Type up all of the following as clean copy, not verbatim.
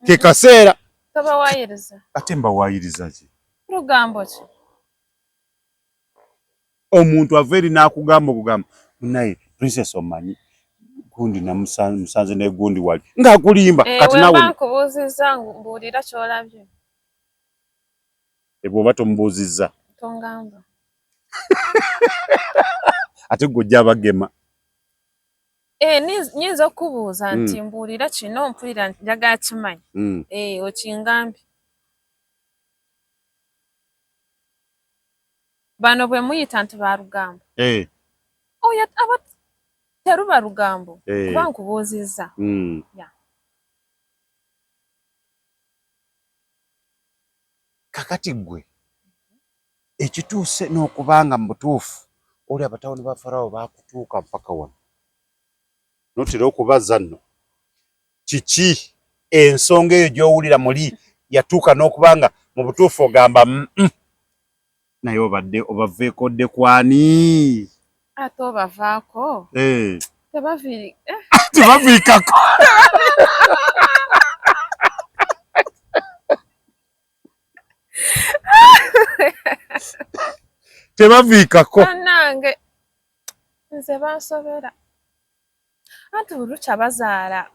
Ke kaseera. Tobawayiriza. Ate mbawayiriza ki? Lugambo ki? Omuntu ava eri n'akugamba okugamba naye princess omanyi gundi namusanze ne gundi wali ng'akulimba. Eh, kati nawe nkubuuzizza mbuulira ky'olabye. Eh, bw'oba tomubuuzizza tongamba. Ate gwe ojja abagema. Eh, nyinza okukubuuza nti mbuulira kino mpulira njagala kimanyi. Okingambye. Bano bwe muyita nti ba lugambo. Oyo aba teruba lugambo kuba nkubuuzizza. Yeah. Kakati ggwe ekituuse n'okubanga mu butuufu oli abatabani ba Faraawo baakutuuka mpaka wano notera okubaza nno kiki ensonga eyo gy'owulira muli yatuuka n'okuba nga mu butuufu ogamba naye obadde obaveeko dde kwani? Ate obavaako tebaviikako. Tebaviikako. Bannange nze bansobera anti buli lukya bazaala.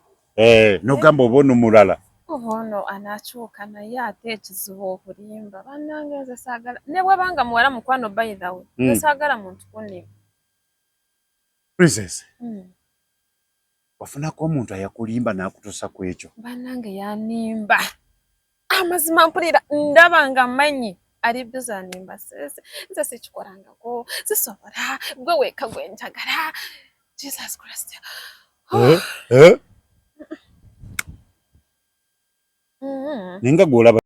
Nogamba oba ono mulala oba ono anaakyuka, naye ate ekizibu obulimba. Bannange nze saagala ne bw'abanga muwala mukwano, by the way, nze saagala muntu kunnimba. Princess, wafunako omuntu ayakulimba n'akutuusa ku ekyo? Bannange yanimba amazima, mpulira ndaba nga manyi ali busy animba, nze sikikolangako, sisobola, gwe weeka gwe njagala. Jesus Christ. Eh? Eh? Naye nga gw'olaba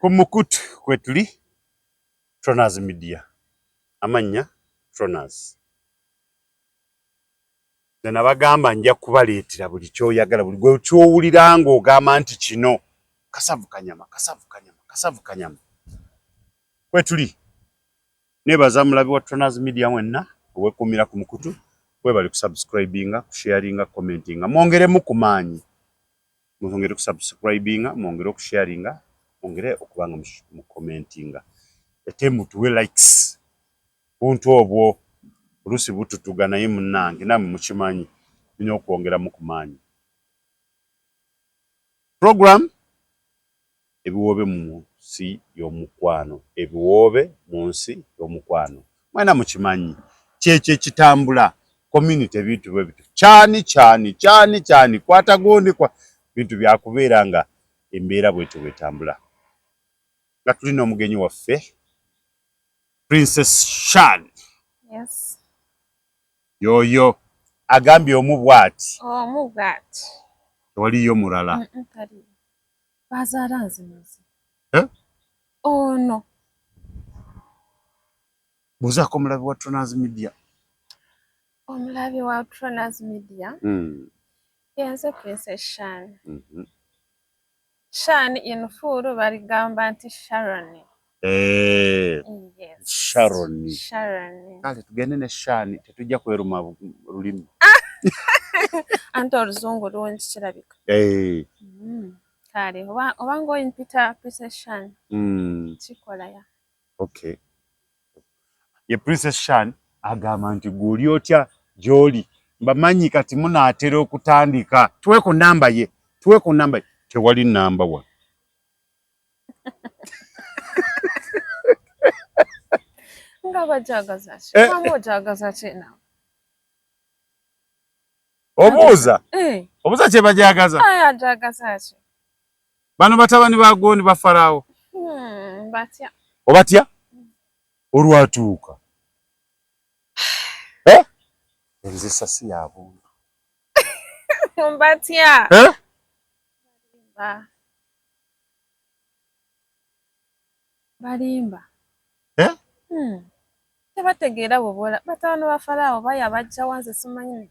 ku mukutu kwetuli Tronas Media, amannya Tronas. Nze nabagamba nja kubaleetera buli ky'oyagala, buli gwe ky'owulira ng'ogamba nti kino kasavu kanyama, kasavu kanyama, kasavu kanyama. Kwetuli nebaza mulabi wa Tronas Media mwenna owekuumira ku mukutu, webale kusubscribinga, kusharinga, commentinga, mwongeremu ku maanyi, mwongere kusubscribinga, mwongere okusharinga, mwongere okuba nga mu commentinga, ate mutuwe likes. Buntu obwo oluusi bututuga, naye munnange nammwe mukimanyi tulina okwongeramu ku maanyi. Program ebiwoobe mu nsi y'omukwano, ebiwoobe mu nsi y'omukwano, mwena mukimanyi kyekyo ekitambula community, ebintu bwe bityo kyani kyani kyani kyani kwata gundi kwa bintu byakubeera nga embeera bwetyo bwetambula. Nga tulina omugenyi waffe Princess Shan. Yes. Yoyo agambye omu bw'ati. Omu bw'ati. Tewaliyo mulala. Tali. Bazaala nzimuzi. Eh? Ono. Buuzaako omulabi wa Tronas Media. Omulabi wa Tronas Media. Yenze Princess Shan. Shan in full baligamba nti Sharon. Yes. Sharon. Sharon. Kale tugende ne Shan, tetujja kweruma lulimi. Anti oluzungu lungi kirabika. Kale oba ng'oyimpita Princess Shan. Kikola ya. Okay. Ye Princess Shan agamba nti gw'oli otya gy'oli, mbamanyi kati munaatera okutandika. Tuwe ku namba ye, tuwe ku namba ye. Tewali namba wano. Nga bajagaza ki? Mama ojagaza ki nawe? Obuuza? Obuuza kye bajagaza? Aye ajagaza ki? Bano batabani ba Gooni ba Faraawo. Batya. Obatya? Olwatuuka. Enzisa si ya buntu. Mbatya. Balimba. Tebategeera bw'obola batabani ba Faraawo baya bajja wanze simanyi.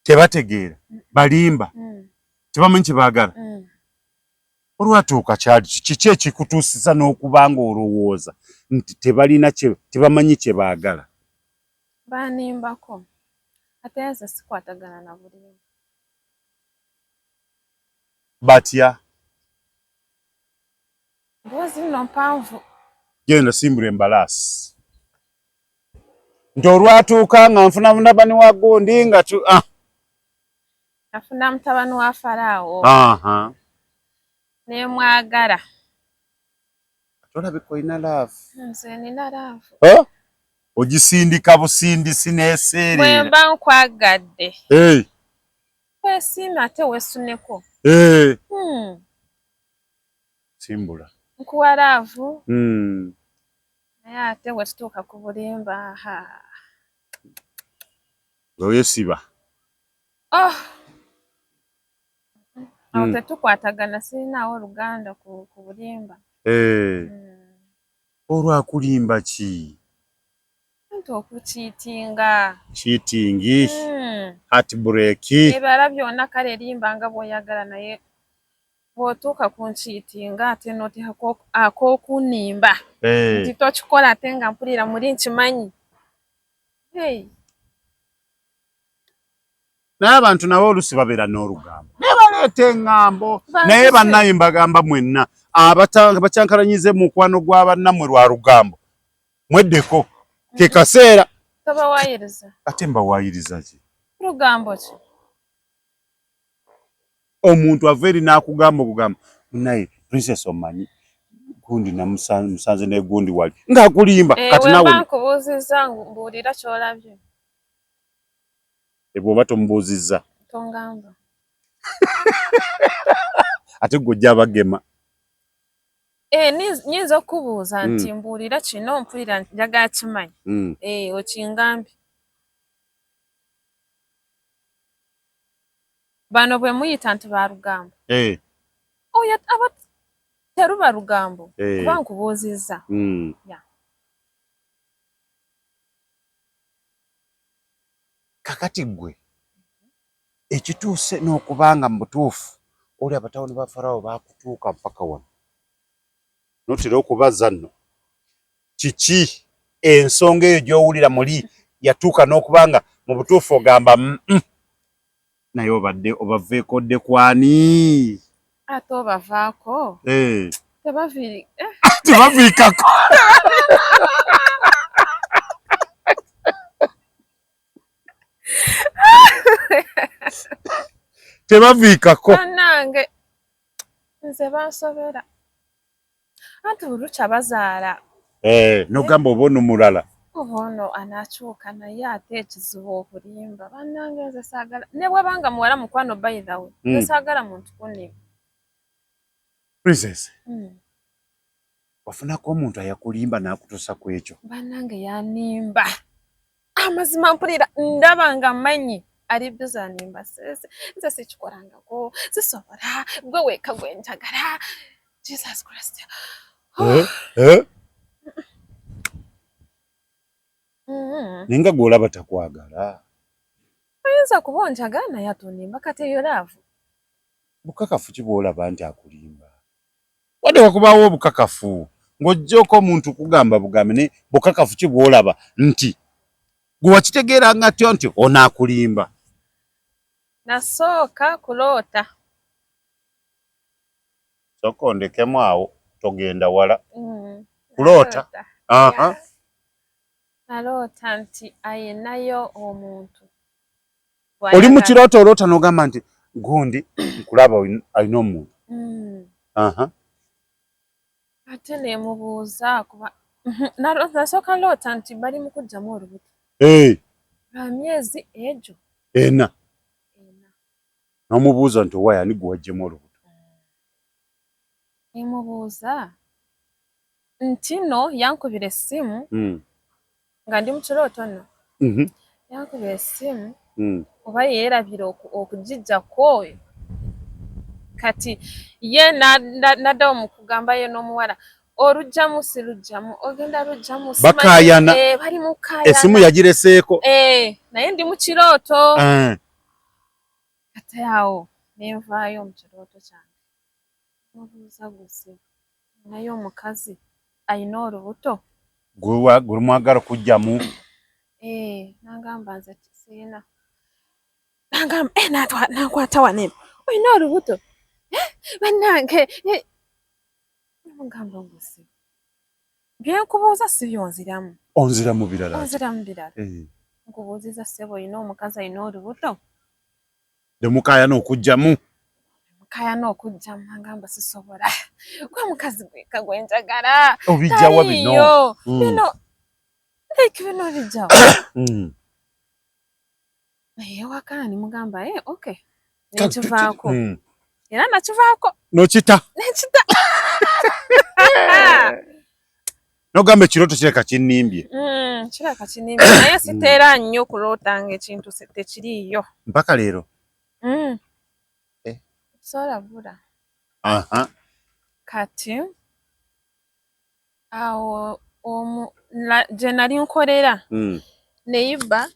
Tebategeera, balimba, tebamanyi kyebaagala. Olwatuuka kyali kiki ekikutuusiza n'okuba nga olowooza nti tebalina tebamanyi kye baagala? Banimbako, ate nze sikwatagana na bulimba. Batya? Mboozi nno mpanvu. Genda simbula embalaasi. Nti olwatuuka nga nfuna mutabani wa gundi nga tu ah. Nafuna mutabani wa Faraawo. Nemwagala. Tolabika olina laavu. Nze nina laavu. Ogisindika busindisi n'eseerera. Bwemba nkwagadde. Hey. Kwesiima ate wesuneko. Hey. Simbula. Nkuwa laavu. Naye ate bwe tutuuka ku bulimba ha. Weesiba. Oh. Awo tetukwatagana, sirinaawo luganda ku bulimba. Eh. Olwakulimba ki? Anti okukiitinga. Cheating. Heartbreak. Ebirala byonna kale limba nga bw'oyagala, naye bw'otuuka ku nkiitinga ate n'oteekako ak'okunnimba nti tokikola, ate nga mpulira muli nkimanyi. Hey. Naye abantu nabo oluusi babeera n'olugambo naye baleeta eŋŋambo. Naye bannaye mbagamba mwenna abakyankalanyize mukwano gwa bannammwe lwa lugambo, mweddeko ke kaseera. Tobawaayiriza. Ate mbawaayiriza ki? Lugambo ki? Omuntu ava eri n'akugamba okugamba, naye Princess omanyi gundi namusanze ne gundi wali, ng'akulimba. Kati nawe nkubuuzizza, mbuulira ky'olabye. Bw'oba tomubuuzizza? Tongamba. Ate gwe ojja abagema. Nyinza okubuuza nti mbuulira kino, mpulira njagala kimanyi. Okingambye. Bano bwe muyita nti ba lugambo. Oyo aba teruba lugambo kuba nkubuuzizza. Kakati ggwe ekituuse n'okubanga mu butuufu oli abatabani ba Faraawo baakutuuka mpaka wano notera okubaza nno, kiki ensonga eyo gy'owulira muli yatuuka n'okubanga mu butuufu ogamba naye obadde obaveeko dde kwani? Ate obavaako. Tebaviikako. Tebaviikako. Bannange nze bansobera. Anti buli lukya bazaala. N'ogamba oba ono mulala. Oba ono anaakyuka, naye ate ekizibu obulimba. Bannange nze saagala, ne bw'abanga muwala mukwano, by the way, nze saagala muntu kunnimba. Princess. Wafunako omuntu ayakulimba n'akutuusa ku ekyo? Bannange yanimba. Amazima mpulira ndaba nga mmanyi ali busy animba. Nze sikikolangako, sisobola, gwe wekka gwe njagala. Jesus Christ. Eh? Naye nga gw'olaba takwagala. Oyinza kuba onjagala naye atonimba, kati eyo love. Bukakafu ki bw'olaba nti akulimba? Wadde wakubaawo obukakafu ng'oggyeko omuntu kugamba bugambe, naye bukakafu ki bw'olaba nti gwe wakitegeera nga tyo nti ono akulimba? Nasooka kuloota. Sooka ondekemu awo, togenda wala. Kuloota? Naloota nti ayinayo omuntu. Oli mu kirooto oloota n'ogamba nti gundi nkulaba alina omuntu. Ate nemubuuza kuba nasooka loota nti bali mu kuggyamu olubuto. Lwa myezi egyo. 4. N'omubuuza nti owaye ani gwe waggyemu olubuto? Nemubuuza nti no yankubira essimu nga ndi mu kirooto nno. Yankubira essimu oba yeerabira okugiggyako, kati ye n'addawo mu kugamba ye n'omuwala olugyamu si lugyamu, ogenda lugyamu. Bakaayana. Bali mu kukaayana. Essimu yagireseeko. Naye ndi mu kirooto. Kati awo nenvaayo mu kirooto kyange, mubuuza guse naye omukazi alina olubuto gwe mwagala okujjamu? Eh, nangamba nze sirina. Nangamba eh, nankwata wano eno, olina olubuto? Eh, bannange eh. Namugamba guse byenkubuuza si byonziramu. Onziramu birala. Onziramu birala. Nkubuuziza ssebo, olina omukazi alina olubuto? Nemukayana okujjamu. Mukayana okujjamu. Nangamba sisobola, gwe mukazi gweka gwenjagala. Obijjawa bino? Bino like bino bijjawa? Naye waka nimugamba eh, okay, nekivaako. Era nakivaako. Nokita. Nekita. Nogamba ekirooto kireka kinnimbye. Kireka kinnimbye, naye siteera nnyo kulootanga ekintu tekiriiyo. Mpaka leero? Eh. Sobola bula. Kati awo gye nali nkolera, neighbour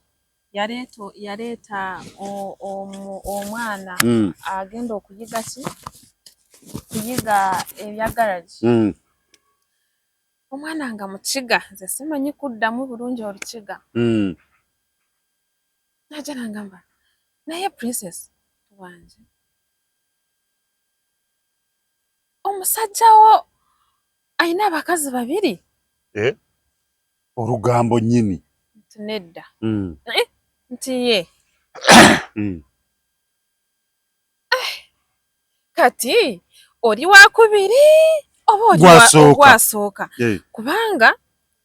yaleeta omwana agenda okuyiga ki, kuyiga ebya garage. Omwana nga mukiga, nze simanyi kuddamu bulungi olukiga. Najja nangamba, naye Princess wanje, omusajja wo alina abakazi babiri? Eh? Olugambo nnyini. Nti nedda. Eh? Nti ye. Kati oli wakubiri oba oli gwasooka? Kubanga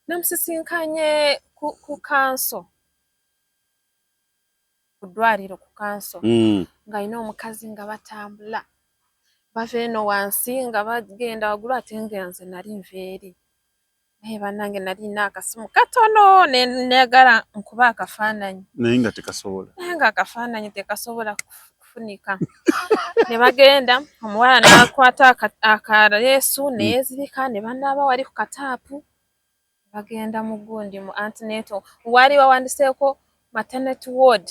namusisinkanye ku kanso, ku ddwaliro ku kanso, ng'alina omukazi nga batambula bava eno wansi nga bagenda waggulu, ate nga nze nali nva eri. Naye bannange nalina akasimu katono, neyagala nkuba akafaananyi. Naye nga tekasobola. Naye nga akafaananyi tekasobola kufunika. Ne bagenda, omuwala n'akwata akaleesu neyeezirika, ne banaaba wali ku kataapu, bagenda mu gundi mu antenatal, waali wawandiseeko maternity ward,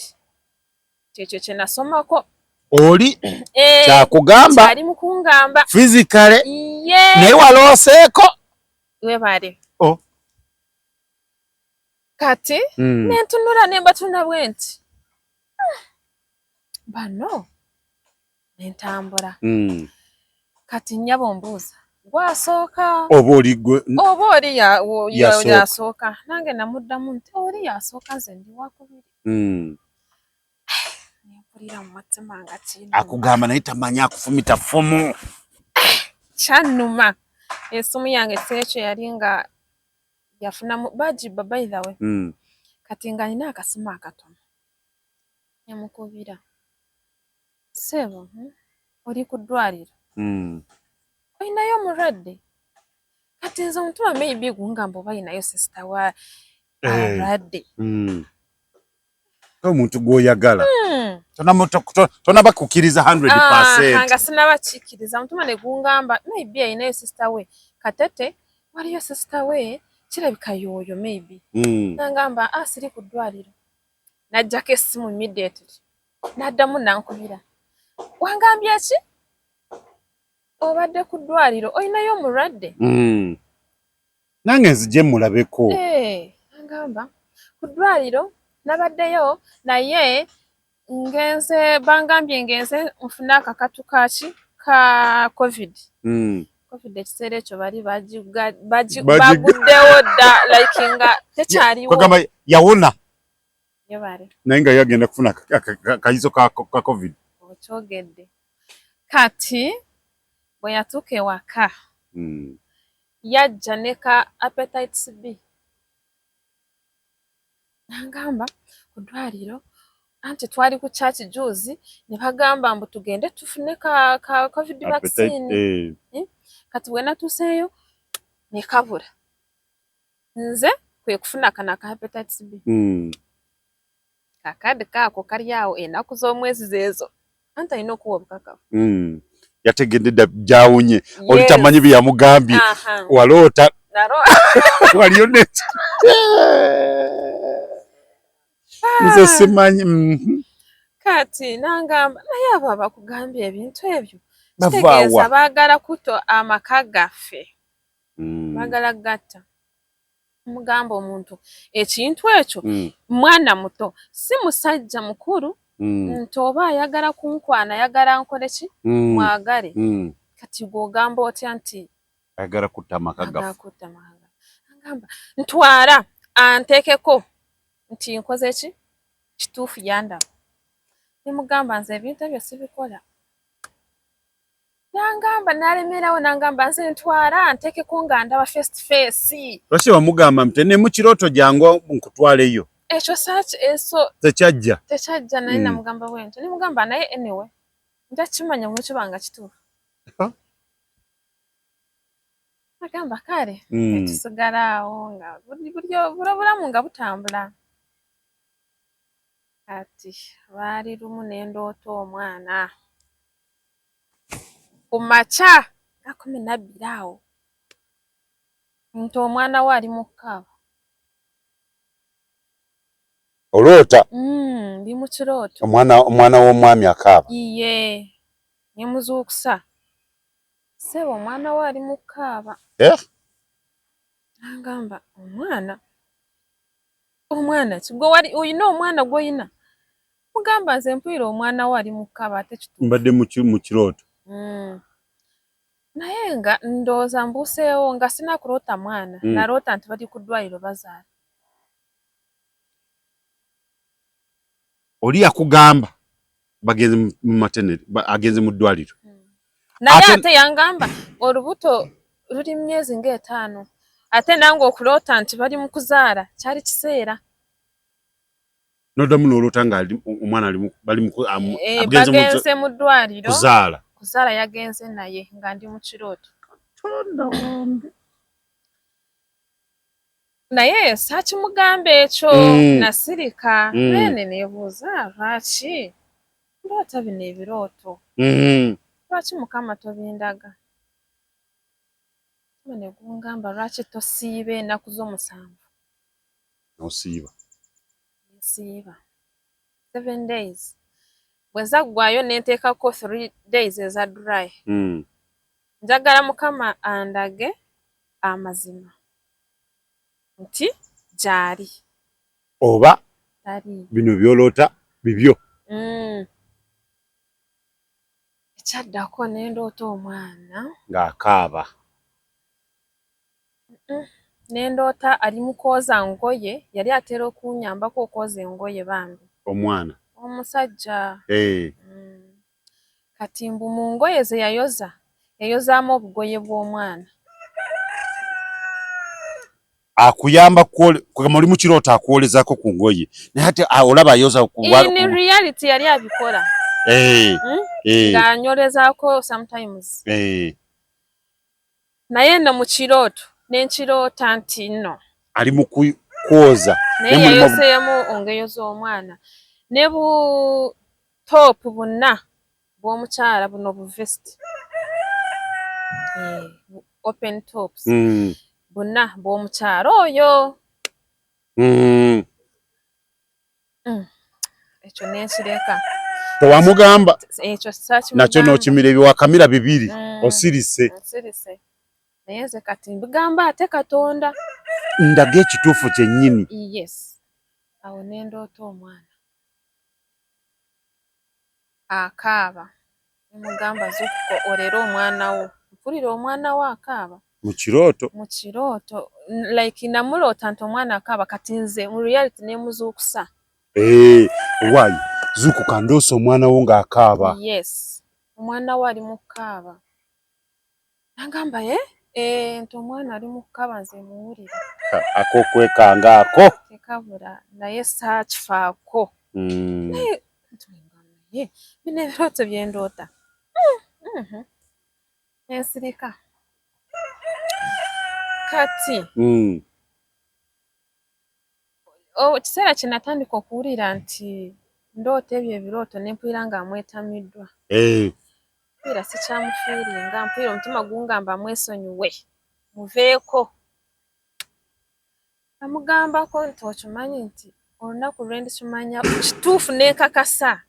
kyekyo kye nasomako. Oli kyakugamba. Kyali mu kungamba. Physically. Naye walooseeko. Webale. Oh. Kati nentunula nembatunula bwe nti bano, nentambula. Kati nnyabo mbuuza, gwasooka oba oli gwe oba oli yasooka? Nange namuddamu nti oli yasooka, nze ndi wakubiri. Nempulira mu mutima nga kinuma. Akugamba naye tamanyi akufumita ffumu. Kyannuma. Esimu yange ekiseera ekyo yali nga yafunamu bagibba, by the way. Kati nga nina akasimu akatono, nemukubira, ssebo, oli ku ddwaliro? Olinayo omulwadde? Kati nze omutima maybe gungamba oba ayinayo sister wa alwadde. Omuntu gw'oyagala tonaba kukkiriza 100%. Nga sinaba kikkiriza, omutima ne gungamba maybe ayinayo sister we katete, waliyo sister we kirabika yooyo maybe. Nangamba, ah, siri ku ddwaliro. Najjako essimu immediately, n'addamu nankubira, wangambye ki? Obadde ku ddwaliro, olinayo omulwadde? Nange nzije mulabeko. Eh, agamba ku ddwaliro nabaddeyo, naye ngenze, bangambye ngenze nfune akakatu kaki ka COVID. COVID ekiseera ekyo bali baguddewo dda, like nga tekyaliwo. Kwegamba yawona. Yebale. Naye nga yagenda kufuna akayizo ka COVID. Okyogedde. Kati bwe yatuuka ewaka, yajja ne ka hepatitis B. Nangamba ku ddwaliro anti twali ku church juzi ne bagamba mbu tugende tufune ka COVID vaccine. Eh. Kati bwe natuuseeyo ne kabula, nze kwe kufuna kano aka hepatitis B. Kakadi kaako kali awo, ennaku z'omwezi zeezo, anti alina okuwa obukakafu. Yategedde dda gyawunye, oli tamanyi bye yamugambye. Waloota waliyo ne nze simanyi. Kati nangamba, naye abo abakugambye ebintu ebyo kitegeeza baagala kuto amaka gaffe, baagala gatta. Mugamba omuntu ekintu ekyo, mwana muto, si musajja mukulu, nti oba ayagala kunkwana, ayagala nkole ki, mwagale. Kati gw'ogamba otya nti ayagala kutta amaka gaffe? Kutta amaka. Agamba ntwala anteekeko nti nkoze ki kituufu, yandaba. Nemugamba nze ebintu ebyo sibikola. Nangamba, nalemerawo, nangamba nze ntwala nteekeko nga ndaba face to face. Lwaki wamugamba nti ne mu kirooto jangu nkutwaleyo? Ekyo saaki eso. Tekyajja. Tekyajja, naye namugamba bwentyo, nemugamba naye anyway nja kimanya bwekiba nga kituufu. Agamba kale. Tusigala awo nga buli obulamu nga butambula. Kati lwali lumu nendoota omwana ku makya nga 12 awo, nti omwana we ali mu kukaaba. Oloota? Ndi mu kirooto. Omwana w'omwami akaaba? Iye, nemuzuukusa, ssebo, omwana we ali mu kukaaba. Eh? Nangamba omwana, omwana ki gwe wali oyina, omwana gw'oyina? Mugamba nze mpulira omwana we ali mu kukaaba, ate kituufu. Mbadde mu kirooto. Naye nga ndowooza mbuuseewo nga sina kuloota mwana. Naloota nti bali ku ddwaliro bazaala. Oli yakugamba bagenze mu maternity, agenze mu ddwaliro. Naye ate yangamba olubuto luli myezi ng'etaano, ate nange okuloota nti bali mu kuzaala kyali kiseera. Noddamu n'oloota nga omwana bali bagenze mu ddwaliro kuzaala. Kuzaala, yagenze naye nga ndi mu kirooto. Katonda wange! Naye saakimugamba ekyo. Nasirika. Naye ne neebuuza, lwaki ndoota bino ebirooto? Lwaki Mukama tobindaga? Mutima ne gungamba, lwaki tosiiba ennaku z'omusanvu? Nosiiba? Nsiiba 7 days, bwe zaggwayo ne nteekako 3 days eza dry. Njagala Mukama andage amazima nti gyali oba tali. Bino byoloota bibyo. Ekyaddako ne ndoota omwana ng'akaaba. Ne ndoota ali mu kwoza ngoye, yali atera okunnyambako okwoza engoye bambi. Omwana? Omusajja. Eh. Kati mbu mu ngoye ze yayoza, yayozaamu obugoye bw'omwana. Akuyamba kugamba oli mu kirooto akwolezako ku ngoye, naye ate olaba ayoza In reality yali abikola. Eh. Eh. Ng'anyolezaako sometimes. Naye nno mu kirooto ne nkiroota nti nno ali mu kwoza. Naye yayoseemu engoye z'omwana ne bu top bunna bw'omukyala, buno bu vest, open tops, bunna bw'omukyala oyo. Ekyo nenkireka. Tewamugamba? Ekyo. Nakyo n'okimira ebiwakamira bibiri. Osirise. Nsirise, naye nze kati mbigamba ate Katonda. Ndaga ekituufu kyennyini. Yes, awo nendoota omwana akaaba, nemugamba, zukuka olere omwana wo, mpulira omwana wo akaaba. Mu kirooto? Mu kirooto, like namuloota nti omwana akaaba, kati nze mu reality nemuzuukusa. Eh, owaayi zuukuka, ndoose omwana wo ng'akaaba. Yes, omwana we ali mu kukaaba. Nagamba ye eh, nti omwana ali mu kukaaba, nze muwulira. Akokwekanga ako. Tekabula, naye saakifaako. Naye naye bino ebirooto byendoota, ensirika kati. Ekiseera kye natandika okuwulira nti ndoota ebyo ebirooto, ne mpulira nga mwetamiddwa. Mpulira sikyamufiiringa, mpulira omutima gungamba mwesonyiwe, muveeko. Namugambako nti okimanyi nti olunaku lwe ndikimanya kituufu nenkakasa.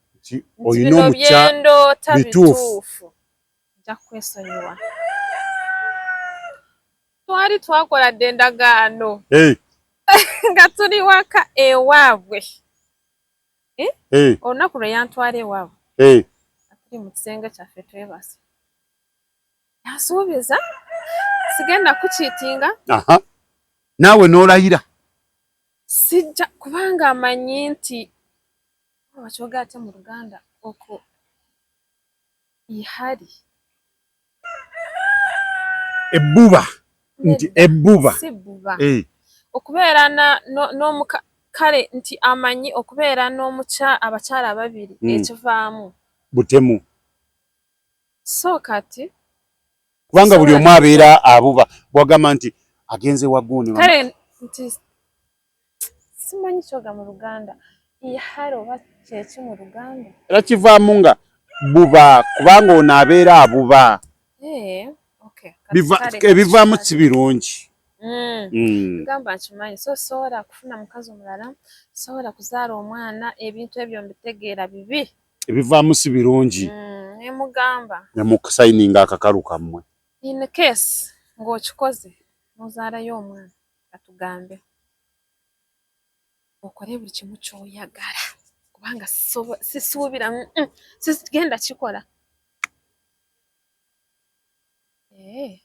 Olina omukya bituufu, nja kukwesonyiwa. Twali twakola dda endagaano nga tuli waka ewaabwe. Eh? Olunaku lwe yantwala ewaabwe, tuli mu kisenge kyaffe twebase, yansuubiza sigenda kukiitinga. Naawe n'olayira. Sijja, kubanga amanyi nti bakyoga ate mu Luganda okwo ihali. Ebbuba, nti ebbuba. Si bbuba, okubeera n'omuka, kale nti amanyi okubeera n'omukya abakyala ababiri ekivaamu butemu. So kati kubanga buli omu abeera abuba bwagamba nti agenze wagundi. Kale nti simanyi kyoga mu Luganda ihari oba kyeki mu Luganda. Era kivaamu nga buba, kubanga ono abeera abuba. Ebivaamu si birungi. Gamba nkimanyi, so sobola kufuna mukazi omulala, sobola kuzaala omwana, ebintu ebyo mbitegeera bibi. Ebivaamu si birungi. Nemugamba. Nemukusayininga akakalu kammwe. In case ng'okikoze n'ozaalayo omwana, katugambe okole buli kimu ky'oyagala, kubanga sisuubira sigenda kikola.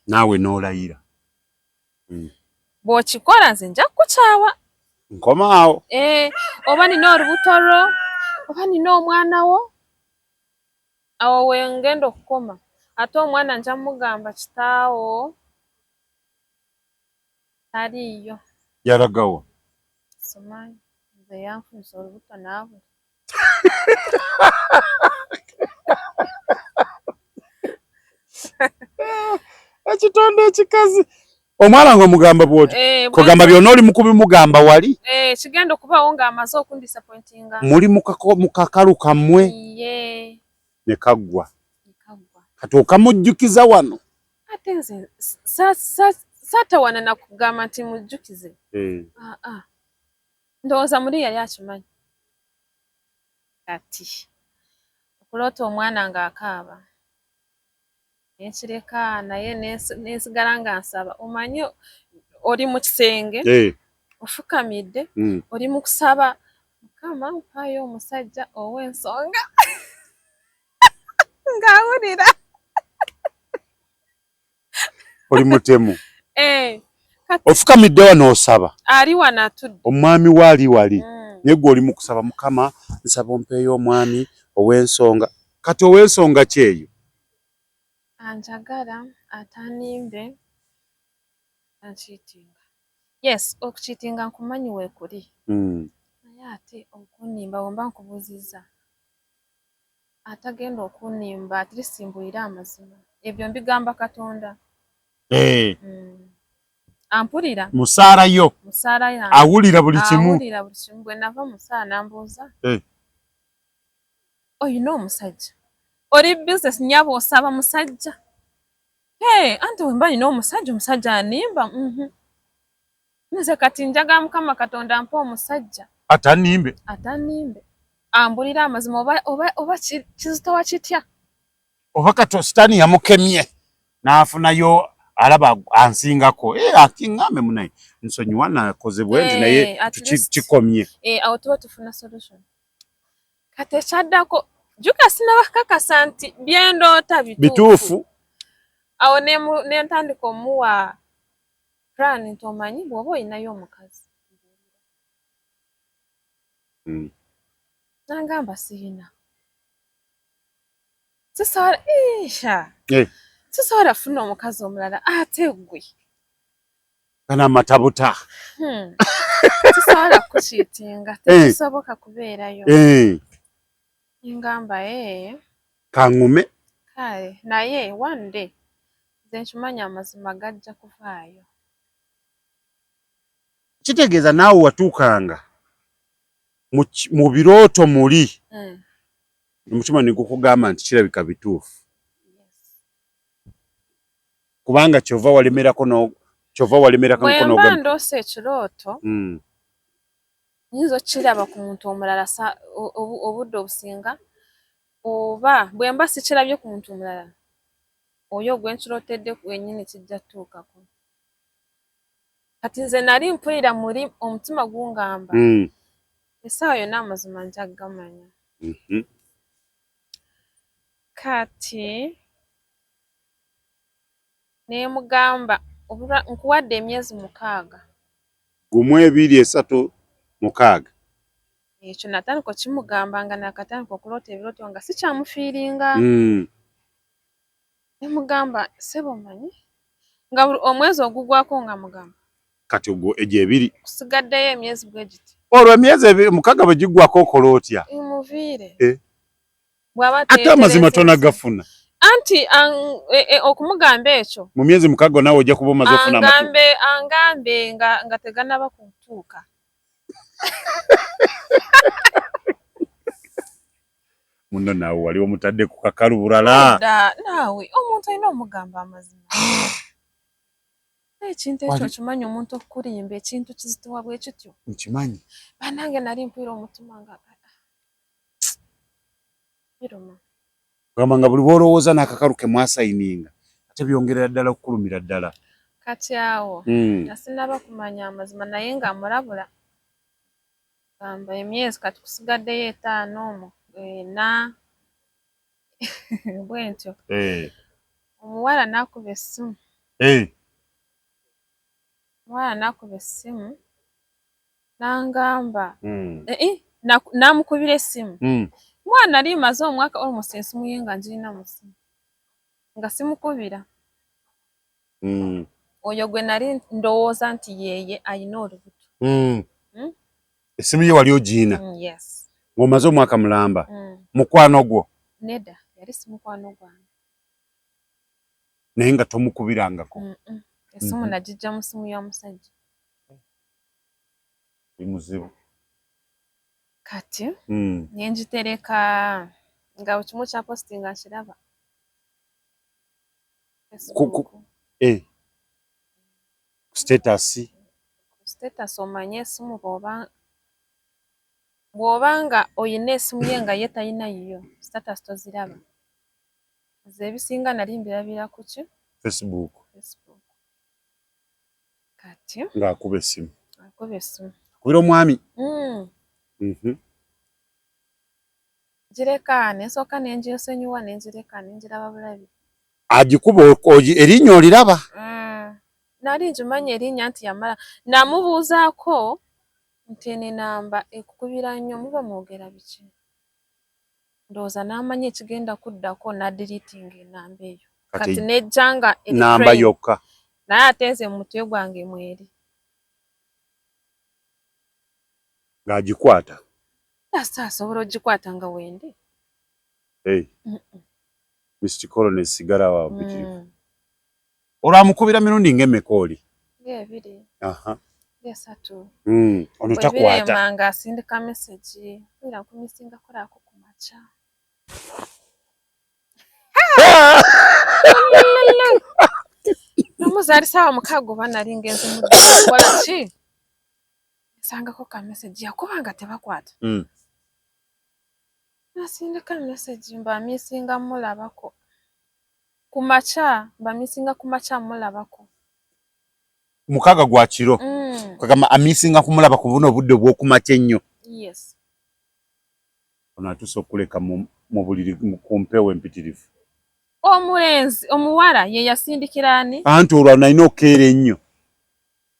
Naawe n'olayira. Bw'okikola nze nja kukukyawa. Nkomaawo. Oba nina olubuto lwo, oba nina omwana wo, awo wengenda okukoma. Ate omwana nja mugamba kitaawo taliiyo. Yalagawa? Simanyi, nze yanfunisa olubuto naabula. Ekitonde ekikazi, omwana ng'omugamba bw'oti, kugamba byonna oli mukubimugamba wali. Kigenda okubaawo ng'amaze okundisappointinga. Muli mu kakalu kammwe ne kaggwa, kati okamujjukiza wano. Ate nze saatawana nakugamba nti mujjukize. Ndowooza muli yali akimanyi. Kati okuloota omwana ng'akaaba nenkireka, naye nensigala nga nsaba. Omanyi oli mu kisenge, ofukamidde, oli mu kusaba, Mukama mpaayo omusajja ow'ensonga, ng'awulira. Oli mutemu. Ofukamidde wano osaba. Ali wano atudde. Omwami we ali wali, naye gwe oli mu kusaba, Mukama nsaba ompeeyo omwami ow'ensonga. Kati ow'ensonga ki eyo? Anjagala, atanimbe, ankiitinga. Yes, okukiitinga nkumanyi weekuli, naye ate okunimba, bwemba nkubuuzizza atagenda okunimba, at least mbulire amazima. Ebyo mbigamba Katonda. Ampulira. Musaala yo. Musaala yange. Awulira buli kimu. Awulira buli kimu. Bwe nava musaala nambuuza, oyina omusajja? Oli business nyabo osaba musajja? Hey, anti wemba nina omusajja, omusajja animba. Nze kati njagala Mukama Katonda mpa omusajja atanimbe. Atanimbe, ambulira amazima, oba, oba, oba kizitowa kitya. Oba kati sitaani yamukemye n'afunayo alaba ansingako, akiŋŋambe munaye nsonyiwa nakoze bwe nti, naye kikomye. Awo tuba tufuna solution. Kati ekyaddako, jjuka sinabakakasa nti byendoota bituufu. Awo nentandika omuwa plan nti omanyi bw'oba olinayo omukazi. Nangamba siyina, sisobola isha, sisobola funa omukazi omulala ate gwe. Gana amatabuta. Sisobola kukiitinga, tekisoboka kubeerayo. Ngamba Kaŋŋume. Kale naye one day nze nkimanyi amazima gajja kuvaayo. Kitegeeza naawe watuukanga mu birooto muli, omutima ne gukugamba nti kirabika bituufu, kubanga kyova walemerako no kyova walemerako. Bwemba ndoose ekirooto, nyinza okukiraba ku muntu omulala obudde obusinga. Oba bwe mba sikirabye ku muntu mulala, oyo gwe nkirotedde wenyini kijja tutuukako. Kati nze nali mpulira muli omutima gungamba essaawa yonna amazima nja kugamanya. Kati nemugamba nkuwadde emyezi 6. 1, 2, 3, 6. Ekyo natandika okimugamba nga nakatandika okuloota ebirooto nga sikyamufiiringa. Nemugamba ssebo omanyi nga buli omwezi ogugwako nga mugamba kati ogwo egyo 2 kusigaddeyo emyezi bwe giti. Olwo emyezi 6 bwe giggwako okola otya? Muviire. Bw'aba ate amazima tonagafuna. Anti okumugamba ekyo mu myezi 6 naawe ojja kuba omaze ofuna amakulu. Angambe nga teganaba kutuuka. Muno naawe wali omutadde ku kakalu bulala. Naawe omuntu alina omugamba amazima. Ekintu ekyo okimanyi omuntu okukulimba ekintu kizitowa bwe kityo. Nkimanyi. Bannange nali mpulira omutima nga biruma. Kugamba nga buli bw'olowooza n'akakalu ke mwasayininga ate byongerera ddala okukulumira ddala. Kati awo nga sinnaba kumanya amazima naye nga mulabula gamba emyezi kati kusigaddeyo 5 4 bwe ntyo. Omuwala n'akuba essimu. Omuwala n'akuba essimu n'angamba n'amukubira essimu. Mwana nali mmaze omwaka almost essimu ye nga ngirina mu ssimu nga simukubira. Oyo gwe nali ndowooza nti yeeye ayina olubuto. Essimu ye wali ogiina? Yes. Ng'omaze omwaka mulamba. Mukwano gwo? Nedda, yali si mukwano gwange. Naye nga tomukubirangako? Essimu nagijja mu ssimu y'omusajja. Oli muzibu. Kati ne ngitereka nga buli kimu kya postinga nkiraba. Facebook. Status. Status omanye essimu bw'oba nga oyina essimu ye nga ye talina yiyo, status toziraba. Nze ebisinga nali mbirabira ku ki? Facebook. Facebook. Kati ng'akuba essimu. Akuba essimu. Akubira omwami. Gireka ne nsooka ne ngyesonyiwa ne ngireka ne ngiraba bulabi. Agikuba erinnya oliraba? Nali ngimanyi erinnya nti yamala. Namubuuzaako nti eno ennamba ekukubira nnyo muba mwogera biki? Ndowooza n'amanya ekigenda kuddako n'adiriitinga ennamba eyo. Kati nejja nga namba yokka. Naye ate nze mu mutwe gwange mweri. Ng'agikwata? Asa asobola ogikwata nga wendi. Mr. Colonel sigala wa mpitirivu. Olwamukubira mirundi ng'emmeka oli? Ng'ebiri. Ng'esatu. Ono takwata. Ebirema ng'asindika message. Mpulira nkumisinga kolako ku makya. Namuzaali ssaawa 6 oba nali ngenze mu dduuka kukola ki? Nsangako ka message yakuba nga tebakwata. Nasindika message mba misinga mulabako. Ku makya mba misinga ku makya mulabako. 6 gwa kiro. Kagamba amisinga kumulaba ku buno obudde obw'okumakya ennyo. Yes. Ono atuuse okuleka mu buliri ku mpewo empitirivu. Omulenzi omuwala ye yasindikira ani? Anti olwo nalina okukeera ennyo.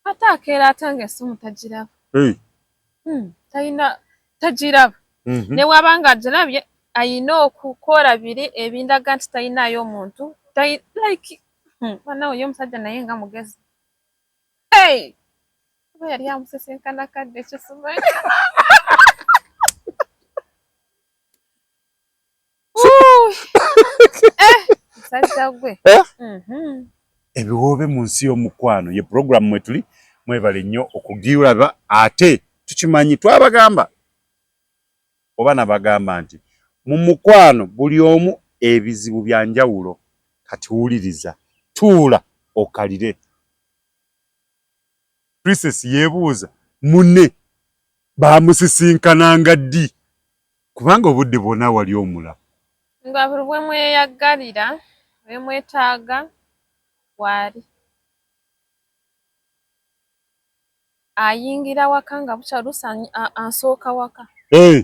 Ate akeera ate ng'essimu tagiraba. Talina tagiraba. Ne bw'aba ng'agirabye ayina okukola biri ebindaga nti talinaayo omuntu. Like bannange ye omusajja naye nga mugezi. Hey! Oba yali amusisinkana kadde ekyo simanyi. Musajja gwe. Ebiwoobe mu nsi y'omukwano ye pulogulaamu mwe tuli, mwebale nnyo okugiraba ate tukimanyi twabagamba oba nabagamba nti mu mukwano buli omu ebizibu bya njawulo kati wuliriza tuula okalire. Princess yeebuuza munne baamusisinkananga ddi kubanga obudde bwonna wali omulaba. Nga buli bwe mweyagalira, bwe mwetaaga waali. Ayingira waka nga bukya oluusi ansooka waka. Hey.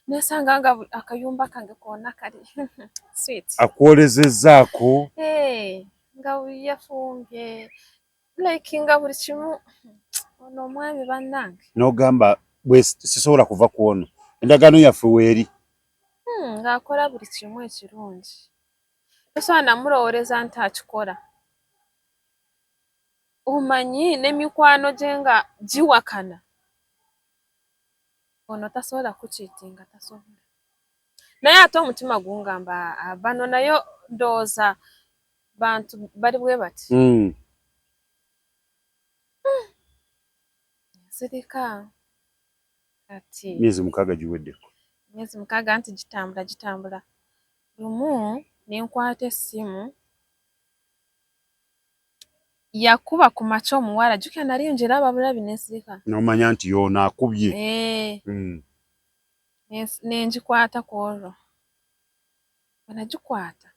Nesanga nga akayumba kange konna kali sweet. Akwolezezzaako. Hey, nga yafumbye like nga buli kimu ono omwami bannange. N'ogamba bwe sisobola kuva ku ono endagaano yaffe weeri. Ng'akola buli kimu ekirungi. Tosobola namulowooleza nti akikola. Omanyi n'emikwano gye nga giwakana. Ono tasobola kukiitinga, tasobola. Naye ate omutima gungamba bano nayo ndowooza bantu bali bwe bati. Nsirika kati. Myezi 6 giweddeko. Myezi 6 nti gitambula gitambula. Lumu ne nkwata essimu. Yakuba ku makya omuwala, jjukira nali njiraba bulabi ne nsirika. N'omanya nti y'ono akubye. Ne ngikwata ku olwo. Bwe nagikwata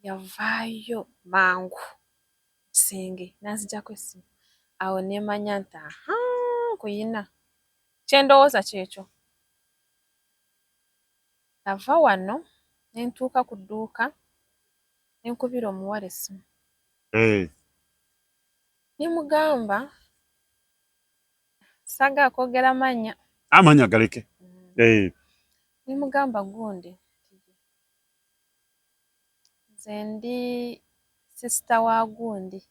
yavaayo mangu kisenge n'anzigyako essimu. Awo ne mmanya nti aha nkuyina. Kye ndowooza kyekyo. Nava wano ne ntuuka ku dduuka ne nkubira omuwala essimu. Ne mugamba saagala kwogera mannya. Amannya galeke. Ne mugamba gundi nze ndi sister wa gundi.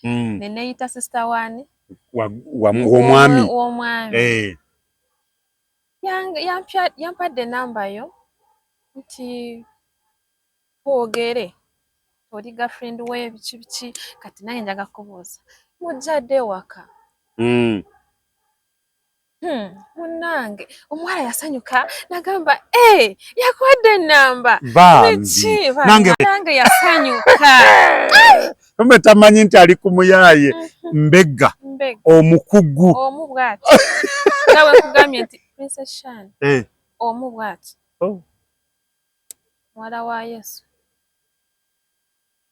Ne neeyita sister w'ani? W'omwami. W'omwami. Yampadde ennamba yo nti twogere oli girlfriend we biki biki kati nange njaga kubuuza mujja ddi ewaka? Munnange omuwala yasanyuka n'agamba yakuwadde ennamba. Bambi. Nange yasanyuka. Kumbe tamanyi nti ali ku muyaaye mbega omukugu. Omu bw'ati. Nga bwe nkugambye nti Princess Shan. Omu bw'ati. Muwala wa Yesu.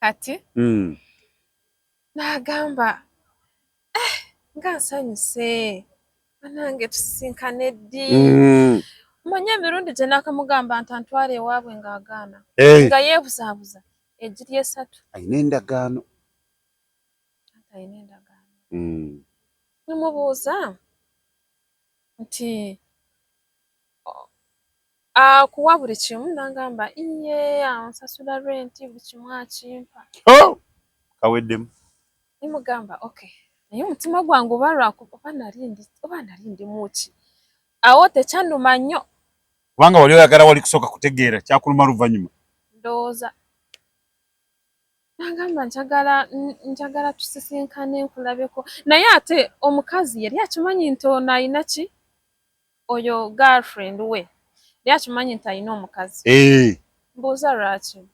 Kati n'agamba nga nsanyuse bannange tusisinkane ddi? Omanyi emirundi gye naakamugamba nti antwale ewaabwe ng'agaana. Nga yeebuzaabuza egiri 3. Alina endagaano. Alina endagaano. Nemubuuza nti akuwa buli kimu n'agamba iye ansasula renti buli kimu akimpa. Kaweddemu. Nemugamba okay naye omutima gwange oba lwakuba oba nali ndi mu ki? Awo tekyannuma nnyo. Kubanga wali oyagala wali kusooka kutegeera kyakuluma luvannyuma. Ndowooza. N'agamba njagala tusisinkane nkulabeko. Naye ate omukazi yali akimanyi nti ono alina ki? Oyo girlfriend we. Yali akimanyi nti alina omukazi. Mbuuza lwaki?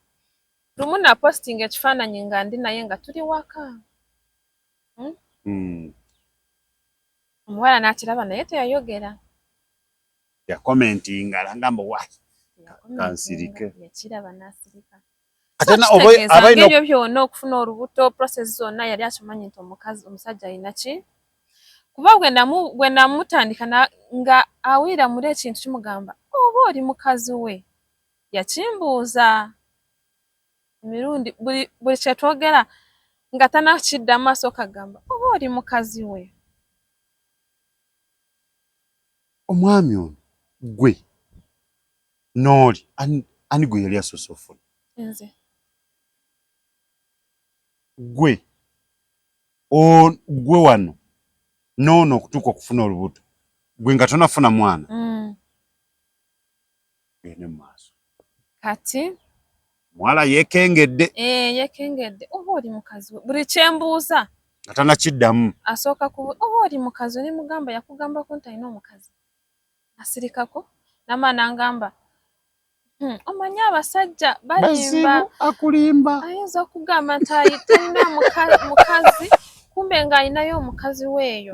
Lumu napositinga ekifaananyi nga ndi naye nga tuli waka. Omuwala n'akiraba naye teyayogera. Yakomentinga n'agamba wa kansirike. Yakiraba n'asirika. Kitegeeza ng'ebyo byonna okufuna olubuto process zonna yali akimanyi nti omukazi omusajja alina ki? Kuba bwe namutandika nga awulira muli ekintu kimugamba oba oli mukazi we. Yakimbuuza emirundi buli kye twogera nga tannakiddamu asooka agamba oba oli mukazi we. Omwami ono gwe n'oli ani gwe yali asoose ofuna? Nze. Gwe gwe wano n'ono okutuuka okufuna olubuto gwe nga tonafuna mwana. Gende mu maaso. Kati muwala yeekengedde. Yeekengedde oba oli mukazi we buli kye mbuuza. Nga tannakiddamu. Asooka oba oli mukazi we ne mugamba yakugambako nti alina omukazi. Asirikako n'amala n'angamba omanyi abasajja balimba. Akulimba. Ayinza okugamba nti talina mukazi kumbe ng'alinayo omukazi we eyo.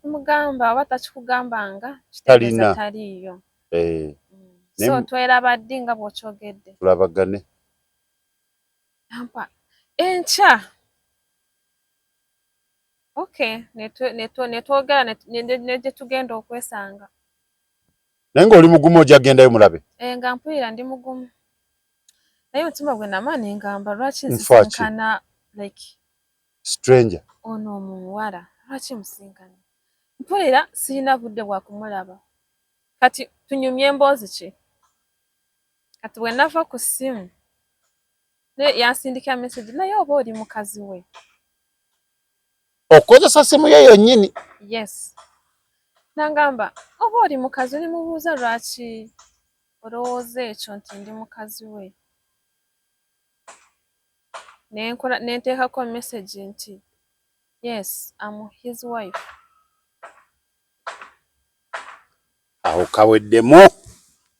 Mugamba oba takikugambanga kitegeeza taliiyo. So tweraba ddi nga bw'okyogedde? Tulabagane. Nampa enkya. Okay, netwogera ne gye tugenda okwesanga. Naye ng'oli mugumu ojja kugendayo mulabe? Eh, nga mpulira ndi mugumu. Naye omutima gwe nama ne ngamba lwaki nsisinkana like stranger ono omuwala, lwaki musinkana? Mpulira sirina budde bwa kumulaba. Kati tunyumye emboozi ki? Kati bwe nava ku ssimu yansindikira message, naye oba oli mukazi we? Okozesa simu ye yonnyini? Yes. Nangamba oba oli mukazi, ne mubuuza lwaki olowooza ekyo nti ndi mukazi we. Nenkola nenteekako message nti yes, I'm his wife. Awo kaweddemu.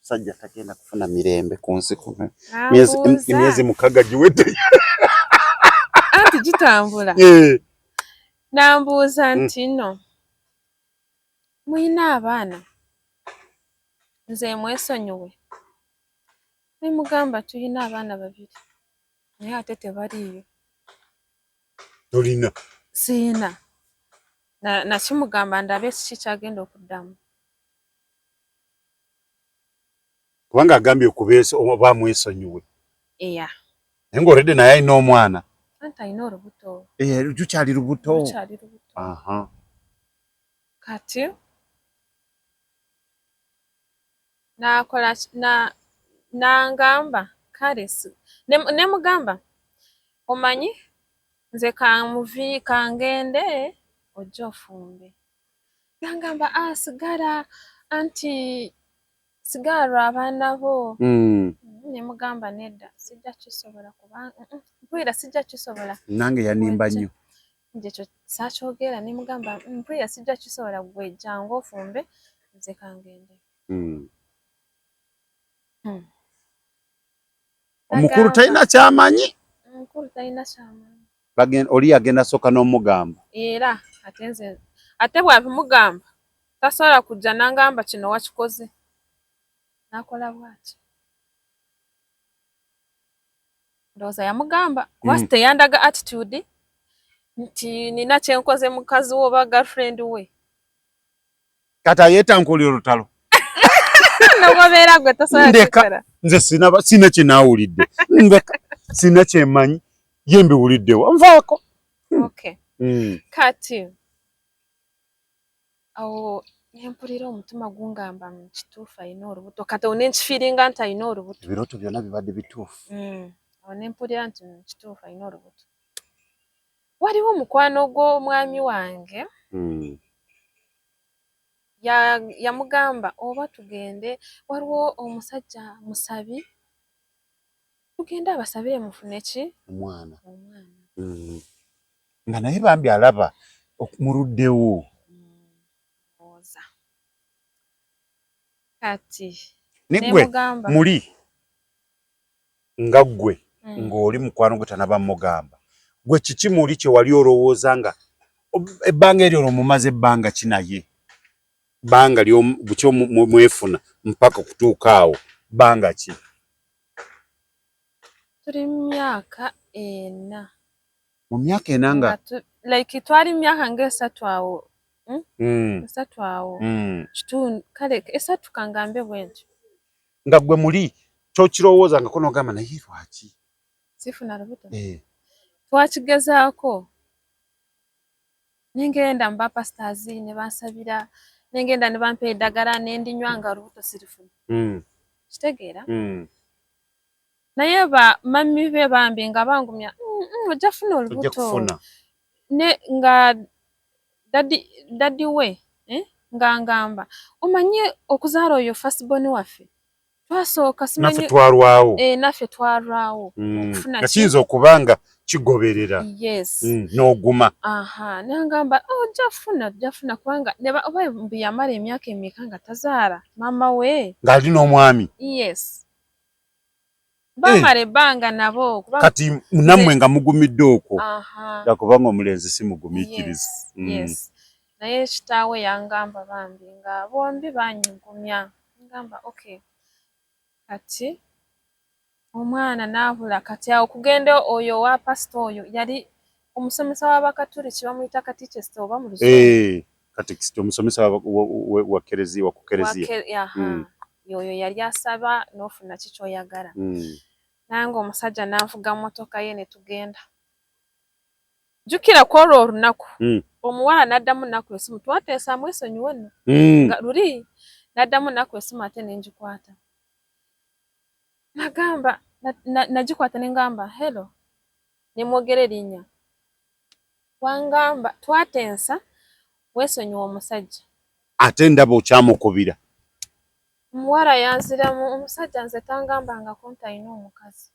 Musajja tagenda kufuna mirembe ku nsi kuno. Emyezi 6 giwedde. Anti gitambula. Nambuuza nti no muyina abaana, nze mwesonyiwe. Ne mugamba tuyina abaana 2 naye ate tebaliiyo. Tolina? Siyina. Nakimugamba ndabe kiki kyagenda okuddamu. Kubanga agambye okubeesa oba mwesonyiwe. Eya. Naye ng'olredde naye alina omwana. Anti alina olubuto. Lukyali lubuto. Lukyali lubuto. Kati nakola nangamba kale ne mugamba omanyi nze kanmuvi kangende ojje ofumbe. Nangamba sigala anti sigala abaana bo. Ne mugamba nedda sijja kisobola kubanga mpulira sijja kisobola. Nange yanimba nnyo. Nje ekyo saakyogera ne mugamba mpulira sijja kisobola gwe jangu ofumbe nze kangende. Omukulu talina kyamanyi. Omukulu talina kyamanyi. Oli yagenda sooka n'omugamba. Era ate nze ate bw'abimugamba tasobola kujja n'angamba kino wakikoze. N'akola bw'ati. Ndowooza yamugamba kuba teyandaga attitude nti nina kye nkoze mukazi we oba girlfriend we. Kati ayeetankuulira olutalo. Nogobeera gwe tosobola kukikola. Nze sina kye naawulidde. Ndeka sina kye mmanyi ye mbiwuliddewo nvaako. Okay. Kati awo ne mpulira omutima gungamba kituufu alina olubuto. Kati awo ne nkifiiringa nti alina olubuto. Ebirooto byonna bibadde bituufu. Awo ne mpulira nti kituufu alina olubuto. Waliwo mukwano gw'omwami wange. Yamugamba oba tugende waliwo omusajja musabi tugende abasabire mufune ki omwana. Nga naye bambi alaba muluddewo. Kati nigwe muli nga ggwe ng'oli mukwano gwe tanaba mugamba gwe kiki muli kye wali olowooza nga ebbanga eryo mumaze ebbanga ki naye bbanga bukyo mwefuna mpaka kutuuka awo bbanga ki? Tuli myaka 4. Mu myaka 4 nga like twali myaka nga 3 awo. 3 awo. Kitundu kale 3 kangambe bwe ntyo. Nga gwe muli kyokirowooza nga kono ogamba naye lwaki? Sifuna lubuto. Twakigezaako. Nengenda mu ba pastors ne bansabira, nengenda ne bampa eddagala ne ndinywa nga olubuto sirifuna. Kitegeera? Naye ba mami be bambi nga bangumya, ojja kufuna olubuto. Ne nga daddy we nga ngamba omanye okuzaala oyo firstborn waffe twasooka simanyi naffe twalwawo. Naffe twalwawo okufuna nga kiyinza okuba nga kigoberera. Yes. N'oguma. Nangamba ojja kufuna kubanga oba mbu yamala emyaka emeka nga tazaala maama we ng'ali n'omwami. Yes. Bamala ebbanga nabo kati nammwe nga mugumidde okwo kubanga omulenzi si mugumiikiriza. Yes. Naye kitaawe yangamba bambi nga bombi banyugumya ngamba okay. Kati omwana n'abula. Kati awo kugenda oyo owa pasita oyo yali omusomesa w'Abakatuliki, bamuyita katikisita oba mu Luzungu. Eh, katikisita omusomesa wa kereziya, wa ku kereziya. Yoyo yali asaba n'ofuna ki ky'oyagala. Nange omusajja n'anvuga mmotoka ye ne tugenda. Jjukira ku olwo olunaku omuwala n'addamu nnaku esimu, twateesa amwesonyiwe nno. Nga luli n'addamu nnaku esimu ate ne ngikwata. Nagamba nagikwata ne ngamba hello, ne mwogera erinnya. Wangamba twatensa weesonyiwe omusajja. Ate ndaba okyamukubira. Omuwala yanziramu, omusajja nze tangambangako nti alina omukazi.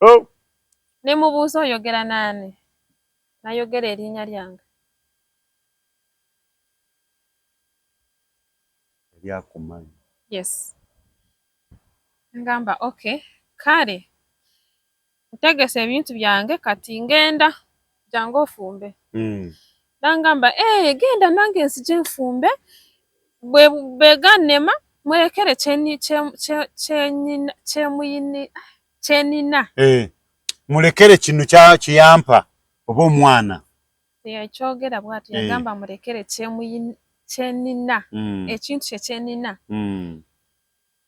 Oh. Ne mubuuza oyogera naani? Nayogera erinnya lyange. Yali akumanyi. Yes. Ngamba okay, kale ntegese ebintu byange kati ngenda jangu ofumbe. Nangamba genda nange nzije nfumbe, bwe begannema mulekere kyenina. Mulekere kino kyeyampa oba omwana. Teyakyogera bw'atyo, yagamba mulekere kyenina, ekintu kye kyenina.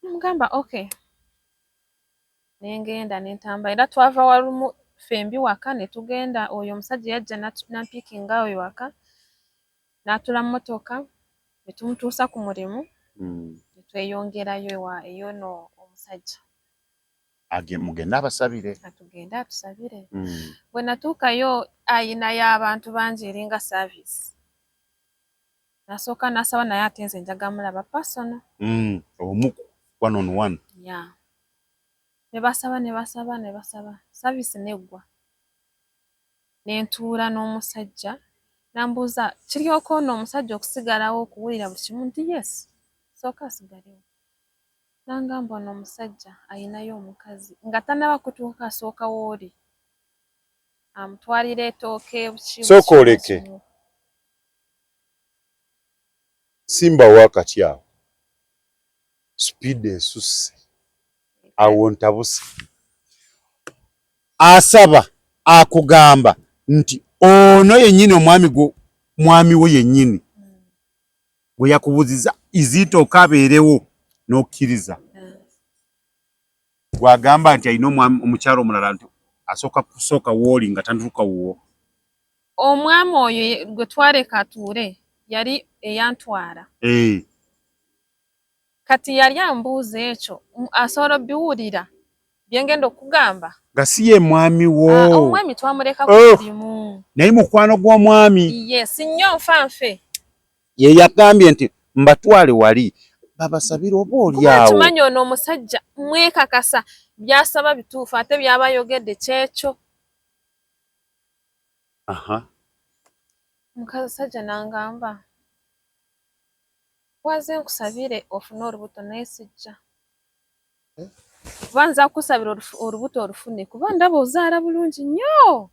Namugamba okay. Nengenda nentamba era twava walumu ffembi waka ne tugenda, oyo omusajja yajja nampiikinga oyo waka, n'atula mmotoka ne tumutuusa ku mulimu, ne tweyongerayo eyono omusajja. Mugende abasabire. Atugende atusabire. Bwe natuukayo ayinayo abantu bangi eringa service. Nasooka nasaba naye ate nze njaga mulaba personal. Omu one on one. Yeah. Ne basaba ne basaba ne basaba service neggwa. Ne ntuula n'omusajja nambuuza kiryoka ono omusajja okusigalawo okuwulira buli kimu nti yes sooka asigalewo. Nangamba ono omusajja ayinayo omukazi nga tannaba kutuuka asooka w'oli amutwalira etooke buki. Sooka oleke. Simba wakati awo speed esusse awo ntabuse. Asaba akugamba nti ono yennyini omwami gwo mwami wo yennyini gwe yakubuuziza izitooka abeerewo n'okkiriza. Gwagamba nti alina omukyala omulala nti asooka kusooka wooli nga tanatuuka wuwo. Omwami oyo gwe twaleka atuule yali eyantwala. Kati yali ambuuza ekyo asobola obiwulira bye ngenda okugamba. Nga si ye mwami wo. Omwami twamuleka ku mulimu. Naye mukwano gw'omwami. Yes, nnyo nfa nfe. Ye yagambye nti mbatwale wali babasabire oba oli awo. Kimanyi ono omusajja mwekakasa byasaba bituufu ate byaba ayogedde kyekyo. Omusajja n'angamba waze nkusabire ofune olubuto naye sijja. Kuba nza kukusabira olubuto olufune kuba ndaba ozaala bulungi nnyo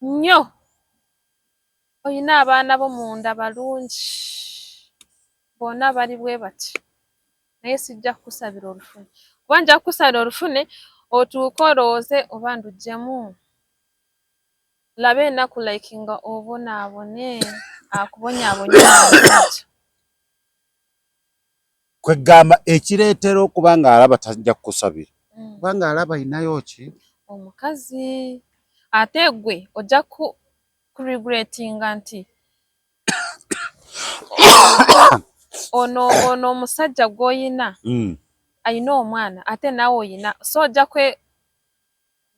nnyo. Oyina abaana bo munda balungi bonna bali bwe bati naye sijja kukusabira olufune kuba nja kukusabira olufune otuuke olowooze oba nduggyemu. Laba ennaku like nga obonaabone akubonyaabonya omusajja. Kwegamba ekireetera okuba ng'alaba tajja kukusabira kubanga alaba ayinayo ki omukazi ate gwe ojja ku regrettinga nti ono ono omusajja gw'oyina ayina omwana ate naawe oyina, so ojja kwe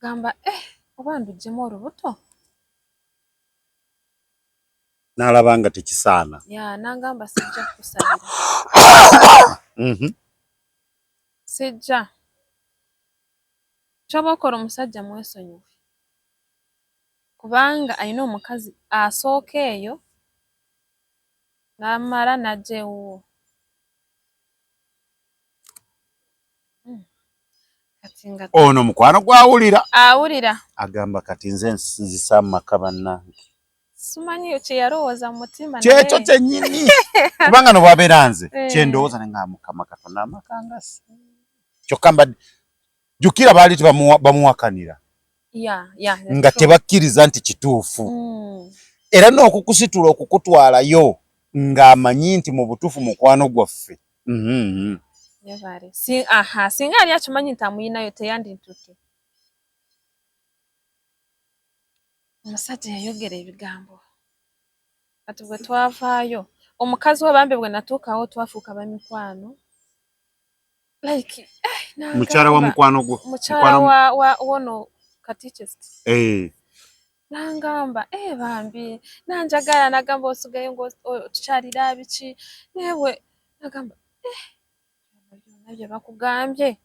gamba oba nduggyemu olubuto. N'alaba nga tekisaana. Ya n'angamba sijja kukusabira. Sijja. Ky'oba okola omusajja mwesonyiwe kubanga ayina omukazi asooka eyo n'amala n'ajja ewuwo. Kati nga ono mukwano gwawulira awulira agamba kati nze nzisa mu maka bannange. Simanyi kye yalowooza mu mutima. Kyekyo kyennyini. Kubanga no bwabeera nze eh. kyendowooza ne nga Mukama Katonda amaka nga si. Kyokka mbadde jjukira baali bamuwakanira. Nga tebakkiriza nti kituufu. Mm. Era n'okukusitula okukutwalayo ng'amanyi nti mu butuufu mukwano gwaffe. Mm -hmm. Aha, singa yali akimanyi nti amuyinayo teyandintutte. Omusajja yayogera ebigambo kati bwe twavaayo omukazi we bambi bwe natuukawo twafuuka bamikwano like eh, mukyala wa mukwano gwo mukyala wa, wa wono katikist eh. Nangamba eh, bambi nanjagala nagamba osigaye nga otukyalira biki newe nagamba eh, byonna bye bakugambye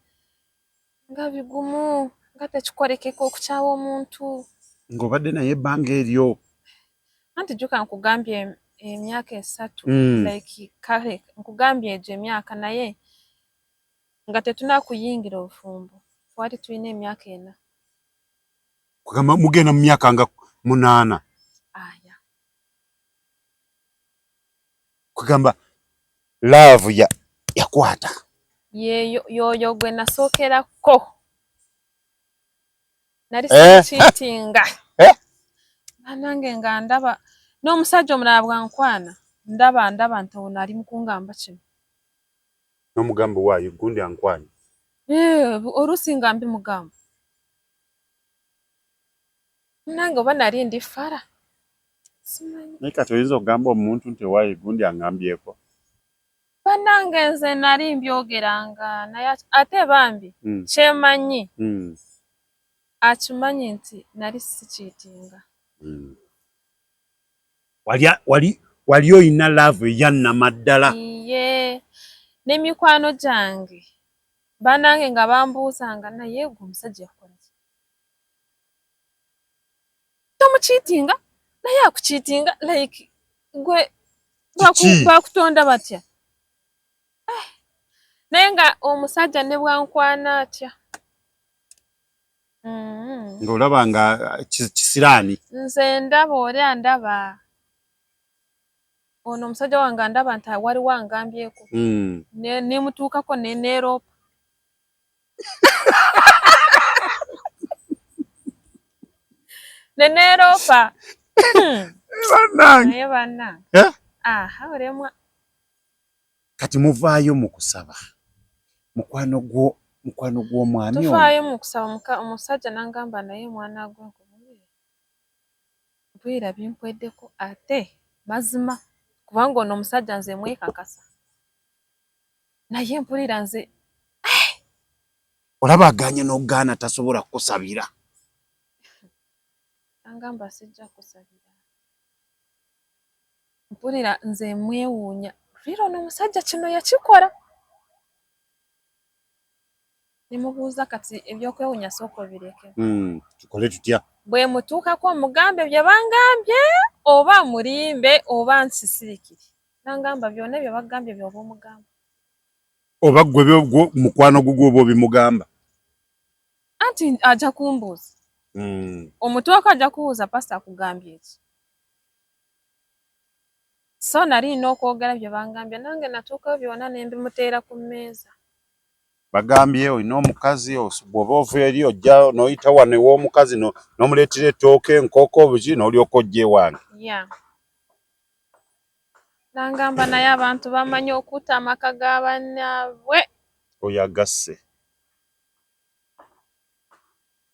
nga bigumu nga tekikolekeka okukyawa omuntu ng'obadde naye ebbanga eryo. Anti jjuka nkugambye emyaka 3 like kale nkugambye egyo emyaka naye nga tetunakuyingira obufumbo twali tulina emyaka 4. Kugamba mugenda mu myaka nga 8. Aya. Kugamba love ya yakwata. Yeyo yoyo gwe nasookerako. Nali sikiitinga. Eh. Banange nga ndaba n'omusajja omulala bwankwana ndaba ndaba nti ono ali mu kungamba kino. N'omugamba waayo gundi ankwanye. Eh, oluusi nga mbimugamba. Nange oba nali ndi fara. Simanyi. Naye kati oyinza okugamba omuntu nti owaayo gundi angambyeko. Bannange nze nali mbyogeranga naye ate bambi kyemanyi akimanyi nti nali sikiitinga. Wali olina love eya nnamaddala. Iye n'emikwano gyange bannange nga bambuuzanga naye gwe omusajja yakukola ki? Tomukiitinga naye akukiitinga like gwe bakutonda batya? Naye nga omusajja ne bwankwana atya. Ng'olaba nga kisiraani. Nze ndaba oli andaba. Ono omusajja wange andaba nti waliwo angambyeko. Nemutuukako ne neeroopa. Ne neeroopa. Bannange. Naye bannange. Aha, olemwa. Kati muvaayo mu kusaba. Mukwano gwo mukwano gw'omwami ono. Tuvaayo mu kusaba omusajja n'angamba naye mwana gwe nkubuulire. Mpulira bimpweddeko ate mazima kubanga ono omusajja nze mwekakasa. Naye mpulira nze olaba aganye n'ogaana tasobola kukusabira. Angamba sijja kusabira. Mpulira nze mwewuunya. Mpulira ono omusajja kino yakikola. Ne mubuuza kati ebyokwewuunya sooka obireke. Tukole tutya? Bwe mutuukako mugambe bye bangambye oba mulimbe oba nsisirikire. Nangamba byonna bye bagambye by'oba omugamba. Oba ggwe mukwano gwo gw'oba obimugamba. Anti ajja kumbuuza. Omutuukako ajja kubuuza pasita akugambye ki? So nali nina okwogera bye bangambye nange natuukayo byonna ne mbimuteera ku mmeeza. Bagambye olina omukazi bw'oba ova eri ojja n'oyita wano ew'omukazi n'omuleetera ettooke, enkoko biki n'olyoka ojja ewange. Yeah. Nangamba naye abantu bamanyi okutta amaka ga bannaabwe. Oyo agasse.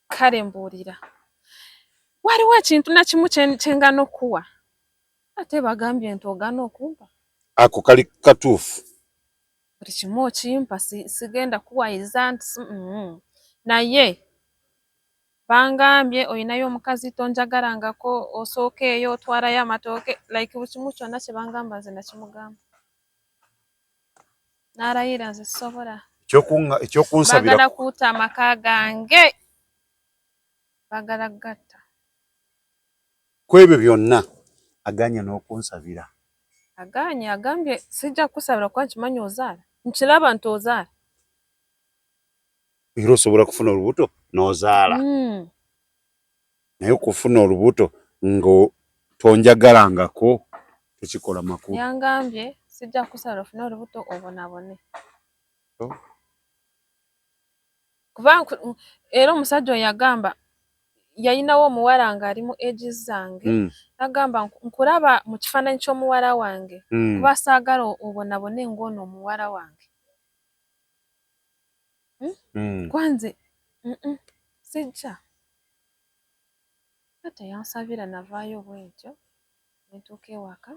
Kale mbuulira. Waliwo ekintu na kimu kye ngana okukuwa. Ate bagambye nti ogaana okumpa. Ako kali katuufu. Buli kimu okimpa sigenda kuwayiza nti naye bangambye olinayo omukazi tonjagalangako osooka eyo otwalayo amatooke like buli kimu kyonna kye bangamba nze nakimugamba. N'alayira nze sisobola. Ekyokunsabira. Baagala kutta amaka gange. Baagala gatta. Ku ebyo byonna aganye n'okunsabira. Aganye agambye sijja kukusabira kuba nkimanyi ozaala. Nkiraba nti ozaala. Era osobola kufuna olubuto n'ozaala. Naye okufuna olubuto Tonjagalangako tekikola makulu. Yangambye sijja kusala ofune olubuto obonabone. Oh. Kuba era omusajja oyo yagamba yalinawo omuwala ng'ali mu age zange. Nagamba nkulaba mu kifaananyi ky'omuwala wange. Kuba saagala obonabone ng'ono omuwala wange. Kwanze sijja. Ate yansabira navaayo bwentyo nentuuka ewaka.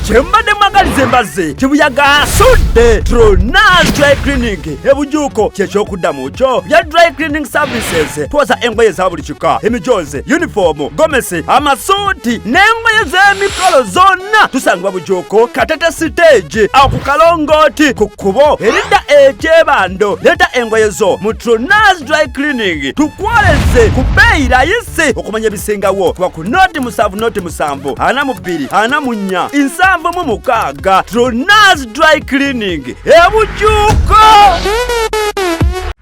Kyembadde mwagaliza embazzi kibuyaga asudde Tronas Dry Cleaning ebujuuko kyekyokuddamu kyo bya dry cleaning services. Twoza engoye za buli kika, emijoozi, yunifoomu, gomesi, amasuuti n'engoye z'emikolo zonna. Tusangibwa Bujuuko Katete siteegi awo ku kalongooti ku kkubo eridda ekyebando. Leeta engoye zo mu Tronas Dry Cleaning tukwoleze ku bbeeyi layisi. Okumanya ebisingawo kuba ku noti 7 noti 7 42 44 76. Tronas Dry Cleaning ebujuuko.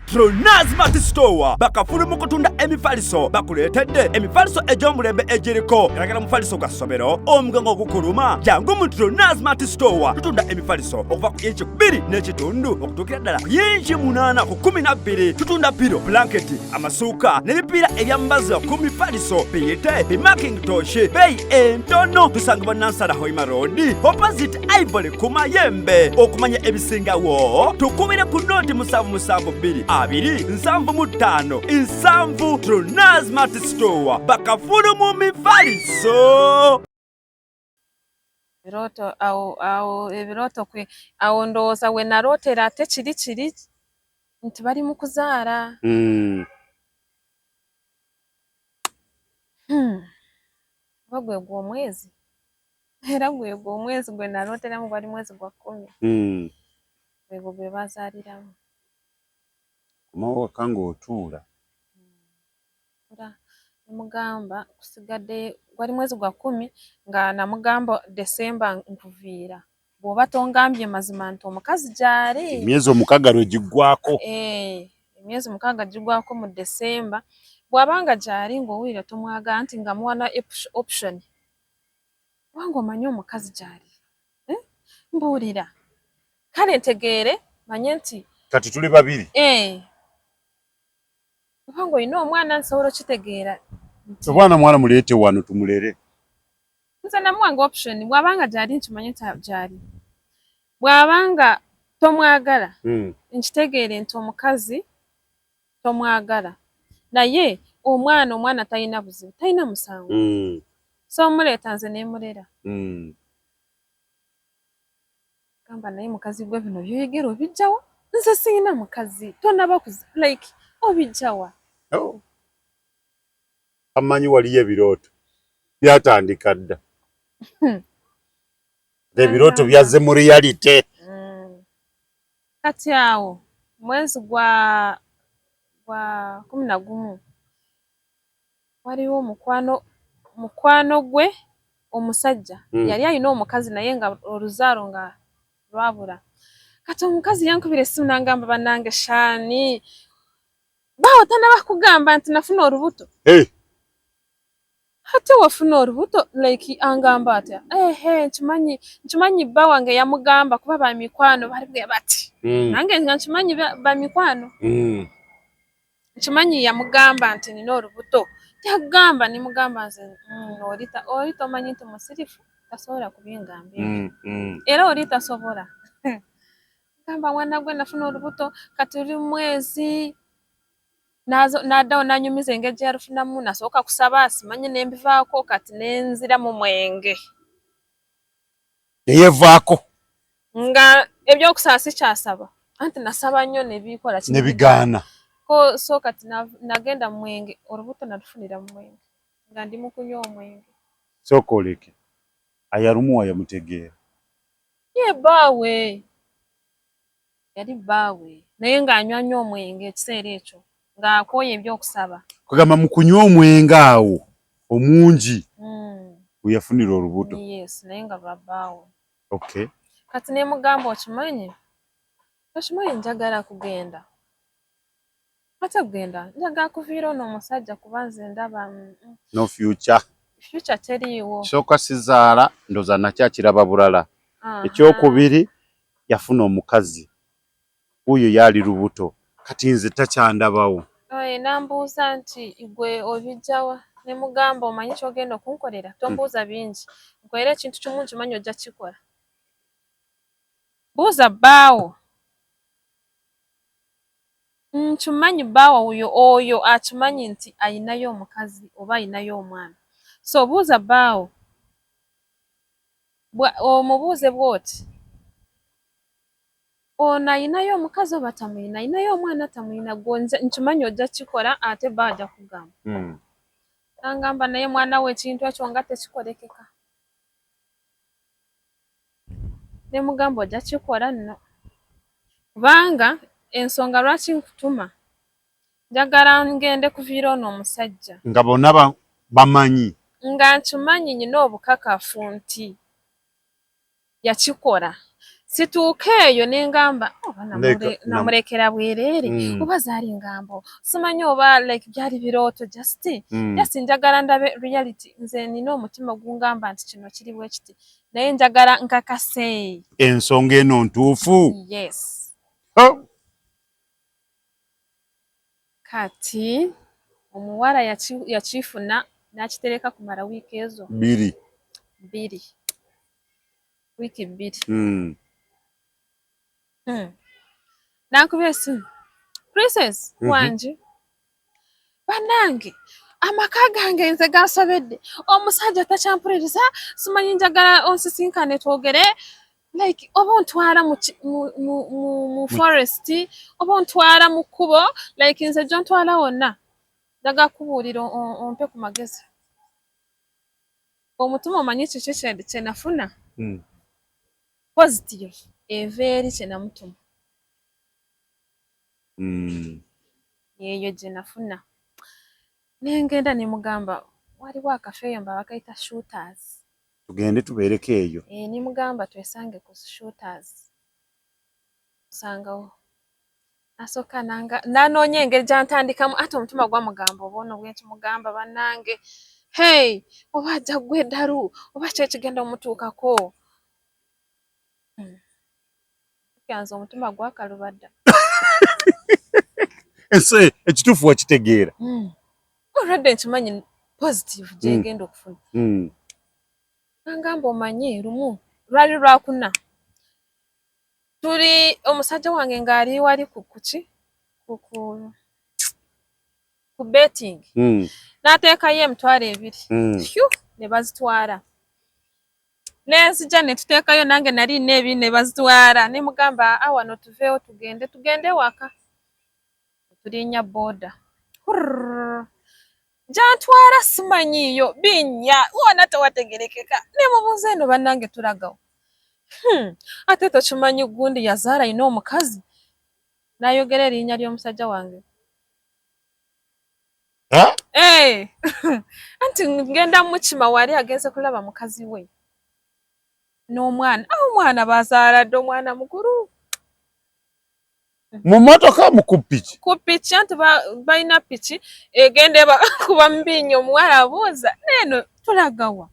Tronas Mart Store bakafulu mu kutunda emifaliso, bakuleetedde emifaliso egy'omulembe egiriko galagala mufaliso gwa ssomero, omugongo ogukuluma. Jangu mu Tronas Mart Store, tutunda emifaliso okuva ku inci 2 n'ekitundu okutuukira ddala ku yinci 8 ku 12. Tutunda piro, blanketi, amasuuka n'ebipiira ebyambazibwa ku mifaliso, biyite bimakintosh, beeyi entono. Tusangibwa Nansana Hoima Road opposite Ivory ku Mayembe. Okumanya ebisingawo tukubire ku noti 7 7 2 2 75 7. Tronas Mart Store bakafulu mu mifaliso. Ebirooto awo awo ebirooto kwe awo ndowooza we nalootera ate kiri kiri nti bali mu kuzaala. Oba gwe gw'omwezi, era gwe gw'omwezi gwe nalooteramu, gwali mwezi gwa 10. Gwegwo gwe bazaaliramu. Komawo waka ng'otuula. Nemugamba kusigadde, gwali mwezi gwa 10 nga namugamba Desemba nkuviira bw'oba tongambye mazima nti omukazi gy'ali. Emyezi 6 lwe giggwako. Emyezi 6 giggwako mu Desemba. Bw'abanga gy'ali ng'owulira tomwagala nti nga muwa na option. Kubanga omanyi omukazi gy'ali. Mbuulira. Kale ntegeere manye nti kati tuli babiri. Kubanga olina omwana nsobola okitegeera. Omwana mwana muleete wano tumulere. Nze namuwanga option bw'abanga gy'ali nkimanyi nti gy'ali. Bw'abanga tomwagala nkitegeere nti omukazi tomwagala. Naye omwana talina buzibu, talina musango. So omuleeta nze nemulera. Gamba naye mukazi gwe bino byoyogera obijjawa? Nze sirina mukazi, tonaba like obijjawa? Oh. Amanyi waliyo ebirooto byatandika dda. Ebirooto byazze mu reality. Kati awo mwezi gwa 11 waliwo mukwano gwe omusajja. Yali alina omukazi naye nga oluzaalo nga lwabula. Kati omukazi yankubira essimu n'angamba bannange Shani, baawo tanaba kugamba nti nafuna olubuto. Ate wafuna olubuto like angamba atya? Ehe, nkimanyi bba wange yamugamba kuba ba mikwano bali bwe bati. Nange nga nkimanyi ba mikwano. Nkimanyi yamugamba nti nina olubuto. Tagamba nimugamba nze oli tomanyi nti musirifu tasobola kubingamba ebyo. Era oli tasobola. Gamba mwana gwe nafuna olubuto kati oli mwezi n'addawo n'anyumiza engeri gye yalufunamu, nasooka kusaba simanyi ne mbivaako kati ne nzira mu mwenge. Neyevaako. Nga ebyokusaba sikyasaba anti nasaba nnyo ne bikola ne bigaana. Ko so kati nagenda mu mwenge, olubuto nalufunira mu mwenge nga ndi mu kunywa omwenge. Sooka oleke ayalumuwa yamutegeera. Ye bbaawe yali bbaawe naye ng'anywa nnyo omwenge ekiseera ekyo ng'akooye ebyokusaba. Kugamba mu kunywa omwenge awo omungi we yafunira olubuto. Yes, naye nga lwa bbaawe. Okay. Kati ne mugamba okimanyi njagala kugenda. Ate kugenda njagala kuviira ono omusajja kuba nze ndaba no future. Future teriiwo. Kisooka sizaala ndoza nakyakiraba bulala. Ekyokubiri yafuna omukazi wuuyo yaali lubuto kati nze takyandabawo. Nambuuza nti gwe obijjawa ne mugamba omanyi kyogenda okunkolera tombuuza bingi nkolera ekintu kimu nkimanyi ojja kukikola. Buuza bbaawo. Nkimanyi bbaawo oyo oyo akimanyi nti ayinayo omukazi oba ayinayo omwana. So buuza bbaawo omubuuze bw'oti ono ayinayo omukazi oba tamuyina, ayinayo omwana tamuyina, gwe nkimanyi ojja kukikola ate bba ajja kugamba. Nangamba naye mwana we ekintu ekyo nga tekikolekeka. Ne mugamba ojja kukikola nno. Kubanga ensonga lwaki nkutuma njagala ngende kuviira ono omusajja. Nga bonna bamanyi. Nga nkimanyi nnina obukakafu nti yakikola. Situuka eyo ne ngamba oba namulekera bwereere oba zaali ngambo simanyi oba like byali birooto just just njagala ndabe reality. Nze nina omutima ogungamba nti kino kiri bwe kiti naye njagala nkakase ensonga eno ntuufu. Yes. Oh. Kati omuwala yakifuna n'akitereka kumala wiiki ezo bbiri bbiri wiiki 2. Nankubya essimu, Princess wangi bannange amaka gange nze gansobedde, omusajja takyampuliriza, simanyi njagala onsisinkane twogere like oba ontwala mu forest oba ontwala mu kkubo like nze gy'ontwala wonna njagala kubuulira ompe ku magezi. Omutima omanyi kiki kye nafuna? Positive eva eri kye namutuma. Yeeyo gye nafuna. Ne ngenda ne mugamba waliwo akafo eyo mba bakayita Shooters. Tugende tubeereko eyo. Ne mugamba twesange ku Shooters. Osangawo. Asooka nanoonya engeri gy'antandikamu ate omutima gwamugamba oba ono bwe nkimugamba bannange hey oba ajja ggwa eddalu oba ki ekigenda omutuukako. Nze omutima gwakaluba dda. Ensi ekituufu wakitegeera. Olwadde nkimanyi positive gyegenda okufuna. Nangamba omanyi lumu lwali lwakuna tuli omusajja wange ng'ali wali ku kuki ku betting n'ateekayo 20,000 phew ne bazitwala. Nenzija ne tuteekayo nange nali nina ebiri ne bazitwala ne mugamba wano tuveewo tugende tugende waka. Tulinnya boda. Gyantwala simanyiiyo binnya wonna tewategerekeka ne mubuuza eno bannange tulagawo. Ate tokimanyi gundi yazaala ayina omukazi n'ayogera erinnya ly'omusajja wange. Anti ngenda mukima wali agenze kulaba mukazi we n'omwana. Omwana bazaala dda omwana mukulu. Mu mmotoka mu ku piki? Ku piki anti balina piki egenda kuba mubinnya omuwala abuuza neeno tulagawa?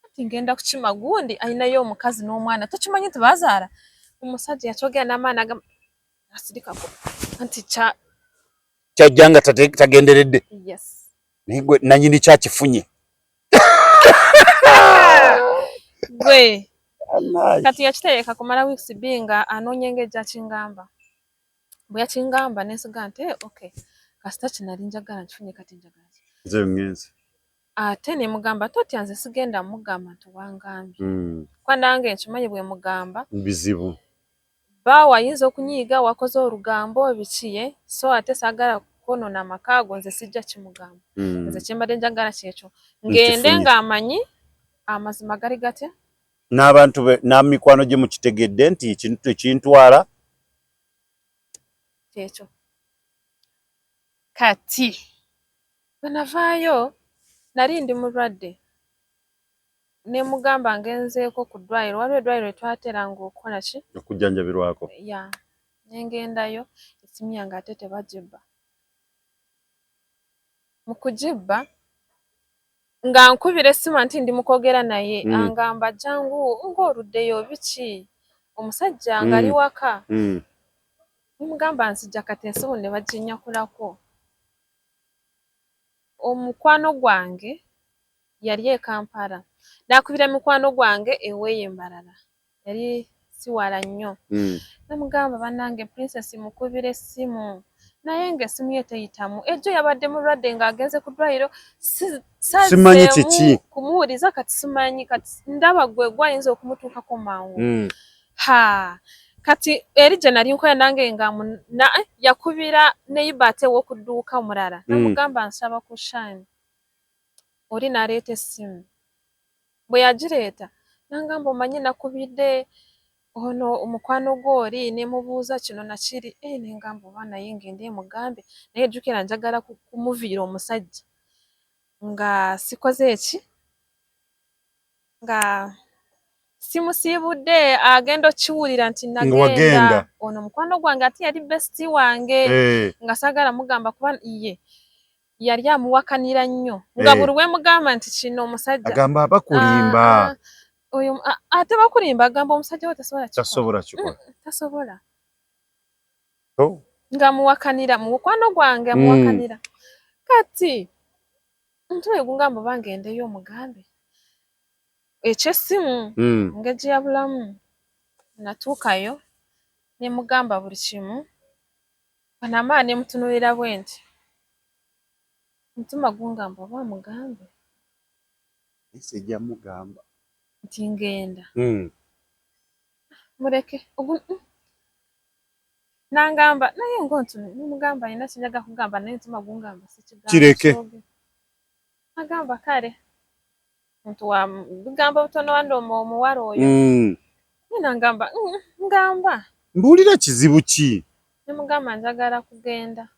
Anti ngenda kukima gundi ayinayo omukazi n'omwana tokimanyi nti bazaala? Omusajja yakyogera n'amaani agamba asirikako anti kyajja nga tagenderedde. Yes. Naye gwe nannyini kyakifunye. Gwe. Kati yakitereka kumala weeks bbiri nga anoonya engeri gy'akingamba. Bwe yakingamba ne nsiga nti okay kasita kye nali njagala nkifunye kati njagala ki. Nze ngenze. Ate ne mugamba totya nze sigenda mugamba nti wangambye. Kuba nange nkimanyi bwe mugamba. Bizibu. Bbaawo ayinza okunyiiga wakoze olugambo biki ye so ate saagala kwonoona amaka ago nze sijja kimugamba. Nze kye mbadde njagala kyekyo. Ngende ng'amanyi amazima gali gatya. N'abantu be n'amikwano gye mukitegedde nti ekintu tekintwala. Kyekyo. Kati bwe navaayo nali ndi mulwadde ne mugamba ngenzeeko ku ddwaliro waliwo eddwaliro lye twateranga okukola ki? Okujjanjabirwako. Yeah. Ne ngendayo essimu yange ate tebagibba. Mu kugibba nga nkubira essimu nti ndi mukwogera naye angamba jangu ng'oluddeyo biki omusajja ng'ali waka. Nimugamba nzija kati ensibo ne baginyakulako. Omukwano gwange yali e Kampala n'akubira mukwano gwange eweeyo Embarara yali si wala nnyo. Namugamba bannange Princess mukubira essimu naye ng'essimu ye teyitamu. Ejjo yabadde mulwadde ng'agenze ku ddwaliro simanyi kiki kumuwuliza kati simanyi kati ndaba gwe gwayinza okumutuukako mangu. Ha kati eri gye nali nkola nange nga yakubira neyiba ate ow'okudduuka omulala. Namugamba nsaba ku Shani oli n'aleeta essimu. Bwe yagireeta nangamba omanyi nakubidde ono omukwano gwo oli ne mubuuza kino na kiri ne ngamba oba naye ngende mugambe naye jjukira njagala kumuviira omusajja nga sikoze eki nga simusiibudde agenda okkiwulira nti nagenda ono mukwano gwange ate yali besiti wange nga saagala mugamba kuba ye yali amuwakanira nnyo nga buli we mugamba nti kino omusajja agamba abakulimba oyo ate bakulimba agamba omusajja we tasobola tasobola kikola tasobola nga muwakanira mukwano gwange amuwakanira. Kati ntume gungamba oba ngendeyo omugambe ekyessimu ngeri ya bulamu. Natuukayo ne mugamba buli kimu banamala ne mutunuulira bwe nti omutima gungamba oba mugambe sijja mugamba nti ngenda muleke nangamba naye ng'ontume nimugamba alina kinjaga kugamba naye omutima gungamba sikigamba kireke agamba kale muntu wa bigambo butono wandi omuwala oyo nangamba ngamba mbuulira kizibu ki nimugamba njagala kugenda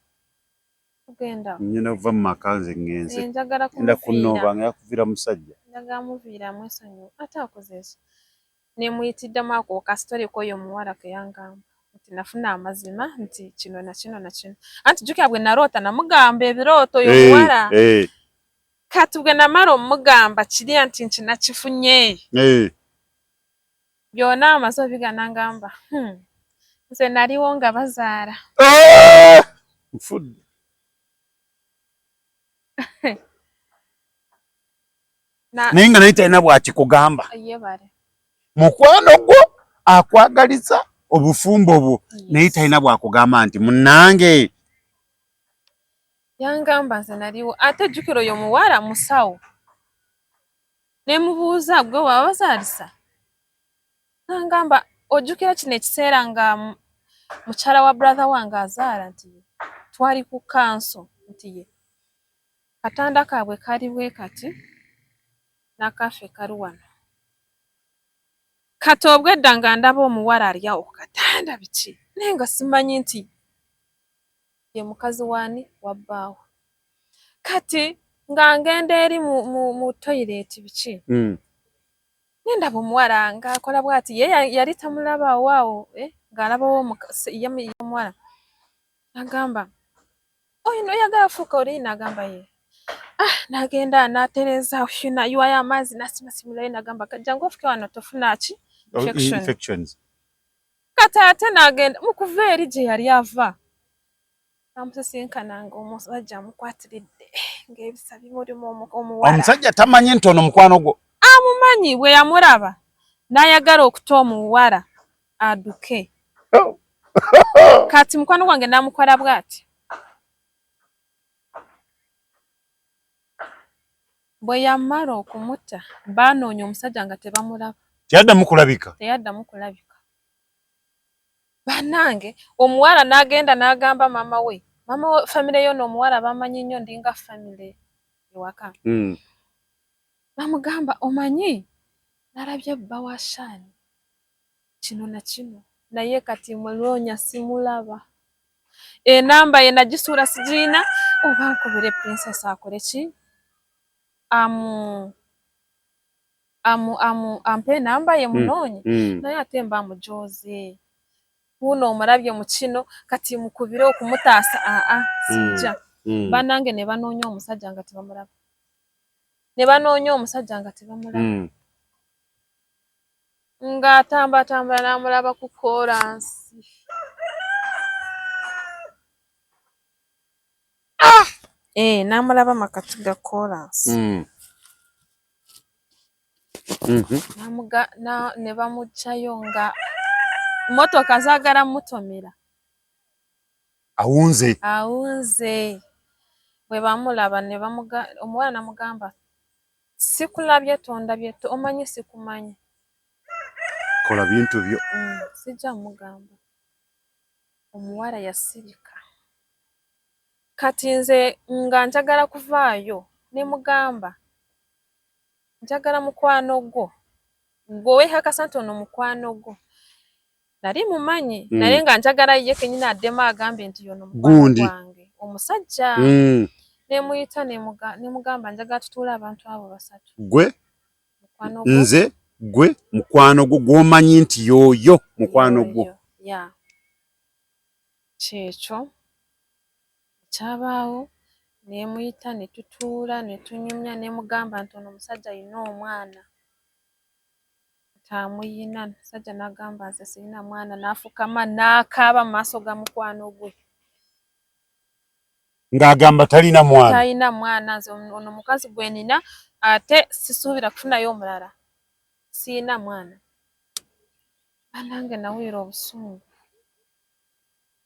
Nnyina kuva mu maka nze ŋŋenze. Njagala Ngenda kunooba nga yakuviira musajja. Njagala muviiramu esonyiwe ate akoze ki nemuyitiddemu ako kasitole k'oyo omuwala ke yangamba nti nafuna amazima nti kino na kino na kino anti jjukira bwe naloota namugamba ebirooto oyo omuwala kati bwe namala omugamba kiriya nti nkinakifunye byonna amaze obiga nangamba nze naliwo nga bazaala nfudde naye nga naye talina bw'akikugamba mukwano gwo akwagaliza obufumbo bwo naye talina bw'akugamba nti munnange yangamba nze naliwo ate jjukira oyo muwala musawo nemubuuza gwe waba bazaalisa nangamba ojjukira kino ekiseera nga mukyala wa brother wange azaala nti twali ku kanso nti ye katanda kaabwe kali bwe kati n'akaffe kali wano kati obwedda nga ndaba omuwala ali awo ku katanda biki naye nga simanyi nti ye mukazi waani wa bbaawe kati nga ngenda eri mu toyireeti biki nendaba omuwala ng'akola bw'ati ye yali tamulaba waawo ng'alabawo omuwala agamba oyo oyagala fuuka oli n'agamba ye n'agenda n'atereeza n'ayiwayo amazzi n'asimasimulayo n'agamba jangu ofuke wano tofuna ki infections kati ate n'agenda mu kuva eri gye yali ava amusisinkana ng'omusajja amukwatiridde ng'ebisa bimulimu omuwala omusajja tamanyi nti ono mukwano gwo amumanyi bwe yamulaba n'ayagala okuta omuwala aduke kati mukwano gwange n'amukola bw'ati bwe yamala okumutta baanoonya omusajja nga tebamulaba teyaddamu kulabika teyaddamu kulabika bannange omuwala n'agenda n'agamba maama we maama we famire yo n'omuwala bamanyi nnyo ndinga famire ewaka bamugamba omanyi nalabye bba wa Shani kino na kino naye kati muloonya simulaba enamba ye nagisuula sigiina oba nkubire Princess akole ki amu amu amu ampe enamba ye munoonye naye ate mba mujoze wuuno omulabye mu kino kati mukubire okumutaasa aa sijja. Banange ne banoonya omusajja nga tebamulaba, ne banoonya omusajja nga tebamulaba. Ng'atambatambula n'amulaba ku koolansi. Eh, n'amulaba makati ga koolansi. Ne bamuggyayo nga mmotoka zaagala mutomera. Awunze. Awunze. Bwe bamulaba ne omuwala n'amugamba, sikulabye, tondabye, omanyi sikumanyi. Kola bintu byo. Sijja mugamba. Omuwala yasirika. Kati nze nga njagala kuvaayo ne mugamba, njagala mukwano gwo. Gwe weekakasa nti ono mukwano gwo. Nali mumanyi, naye nga njagala ye kennyini addemu agambe nti yono mukwano gwange. Omusajja. Ne muyita ne mugamba njagala tutuule abantu abo basatu. Gwe? Nze, gwe, mukwano gwo gw'omanyi nti y'oyo mukwano gwo. Ya. Kyekyo. Kyabaawo ne muyita ne tutuula ne tunyumya ne mugamba nti ono omusajja alina omwana. Tamuyina, omusajja n'agamba nze sirina mwana, n'afukama n'akaaba mu maaso ga mukwano gwe. Ng'agamba talina mwana. Talina mwana, nze ono mukazi gwe nina ate sisuubira kufunayo omulala. Sirina mwana. Bannange nawulira obusungu.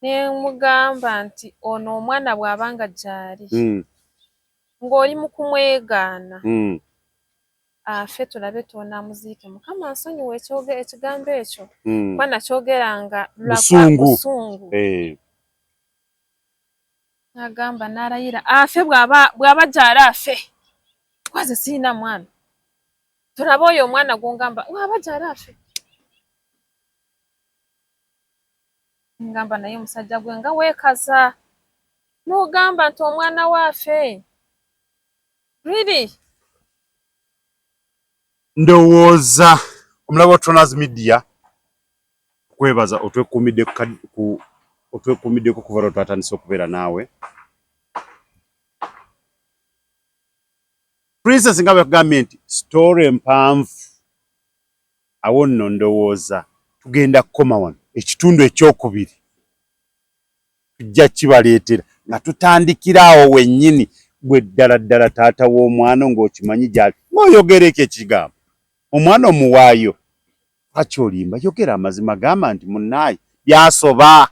Ne mugamba nti ono omwana bw'aba nga gy'ali ng'oli mu kumwegaana afe tulabe tonaamuziike. Mukama ansonyiwe ekigambo ekyo. Kuba nakyogeranga busungu. N'agamba n'alayira afe bw'aba gy'ali afe. Kuba nze sirina mwana. Tulabe oyo omwana gw'ongamba bw'aba gy'ali afe. Ngamba naye omusajja gwe nga weekaza. N'ogamba nti omwana we afe. Really? Ndowooza omulabi wa Tronas Media kwebaza otwekuumiddeko okuva lwe twatandise okubeera naawe. Princess nga bwe yakugambye nti story mpanvu, awo nno ndowooza tugenda kukoma wano. Ekitundu ekyokubiri tujja kibaleetera nga tutandikira awo wennyini gwe ddala ddala taata w'omwana ng'okimanyi gy'ali ng'oyogera ekyo ekigambo omwana omuwaayo lwaki olimba yogera amazima gamba nti munnaaye byasoba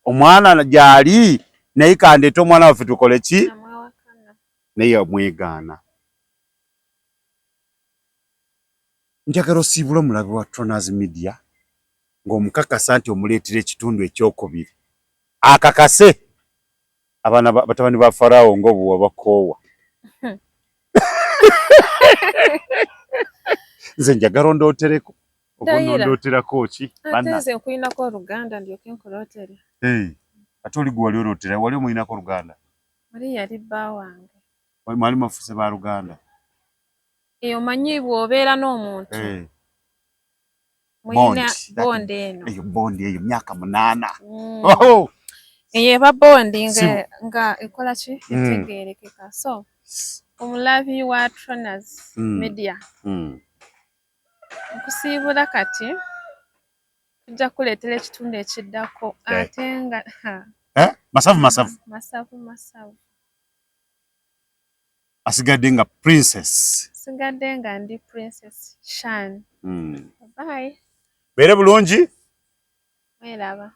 omwana gy'ali naye kandeete omwana waffe tukole ki naye omwegaana. Njagala osiibule omulabe wa Tronas Media ng'omukakasa nti omuleetera ekitundu ekyokubiri akakase abaana batabani ba Faraawo ng'obuwa bakoowa. Nze njagala ondootereko oba onondooterako ki? Ate nze nkulinako oluganda ndyoke nkulootere. Ate oli gwe wali olootera wali omulinako oluganda? Oli yali bba wange. Mwali mwafuuse ba luganda? Omanyi bw'obeera n'omuntu muyina bond eno. Eyo bond eyo myaka 8. Eyo eba bond nga ekola ki? Etegeerekeka. So omulabi wa Tronas Media nkusiibula kati tujja kukuleetera ekitundu ekiddako ate nga masavu masavu. Masavu masavu. Asigadde nga princess. Sigadde nga ndi Princess Shan. Bye. Beere bulungi. Mweraba.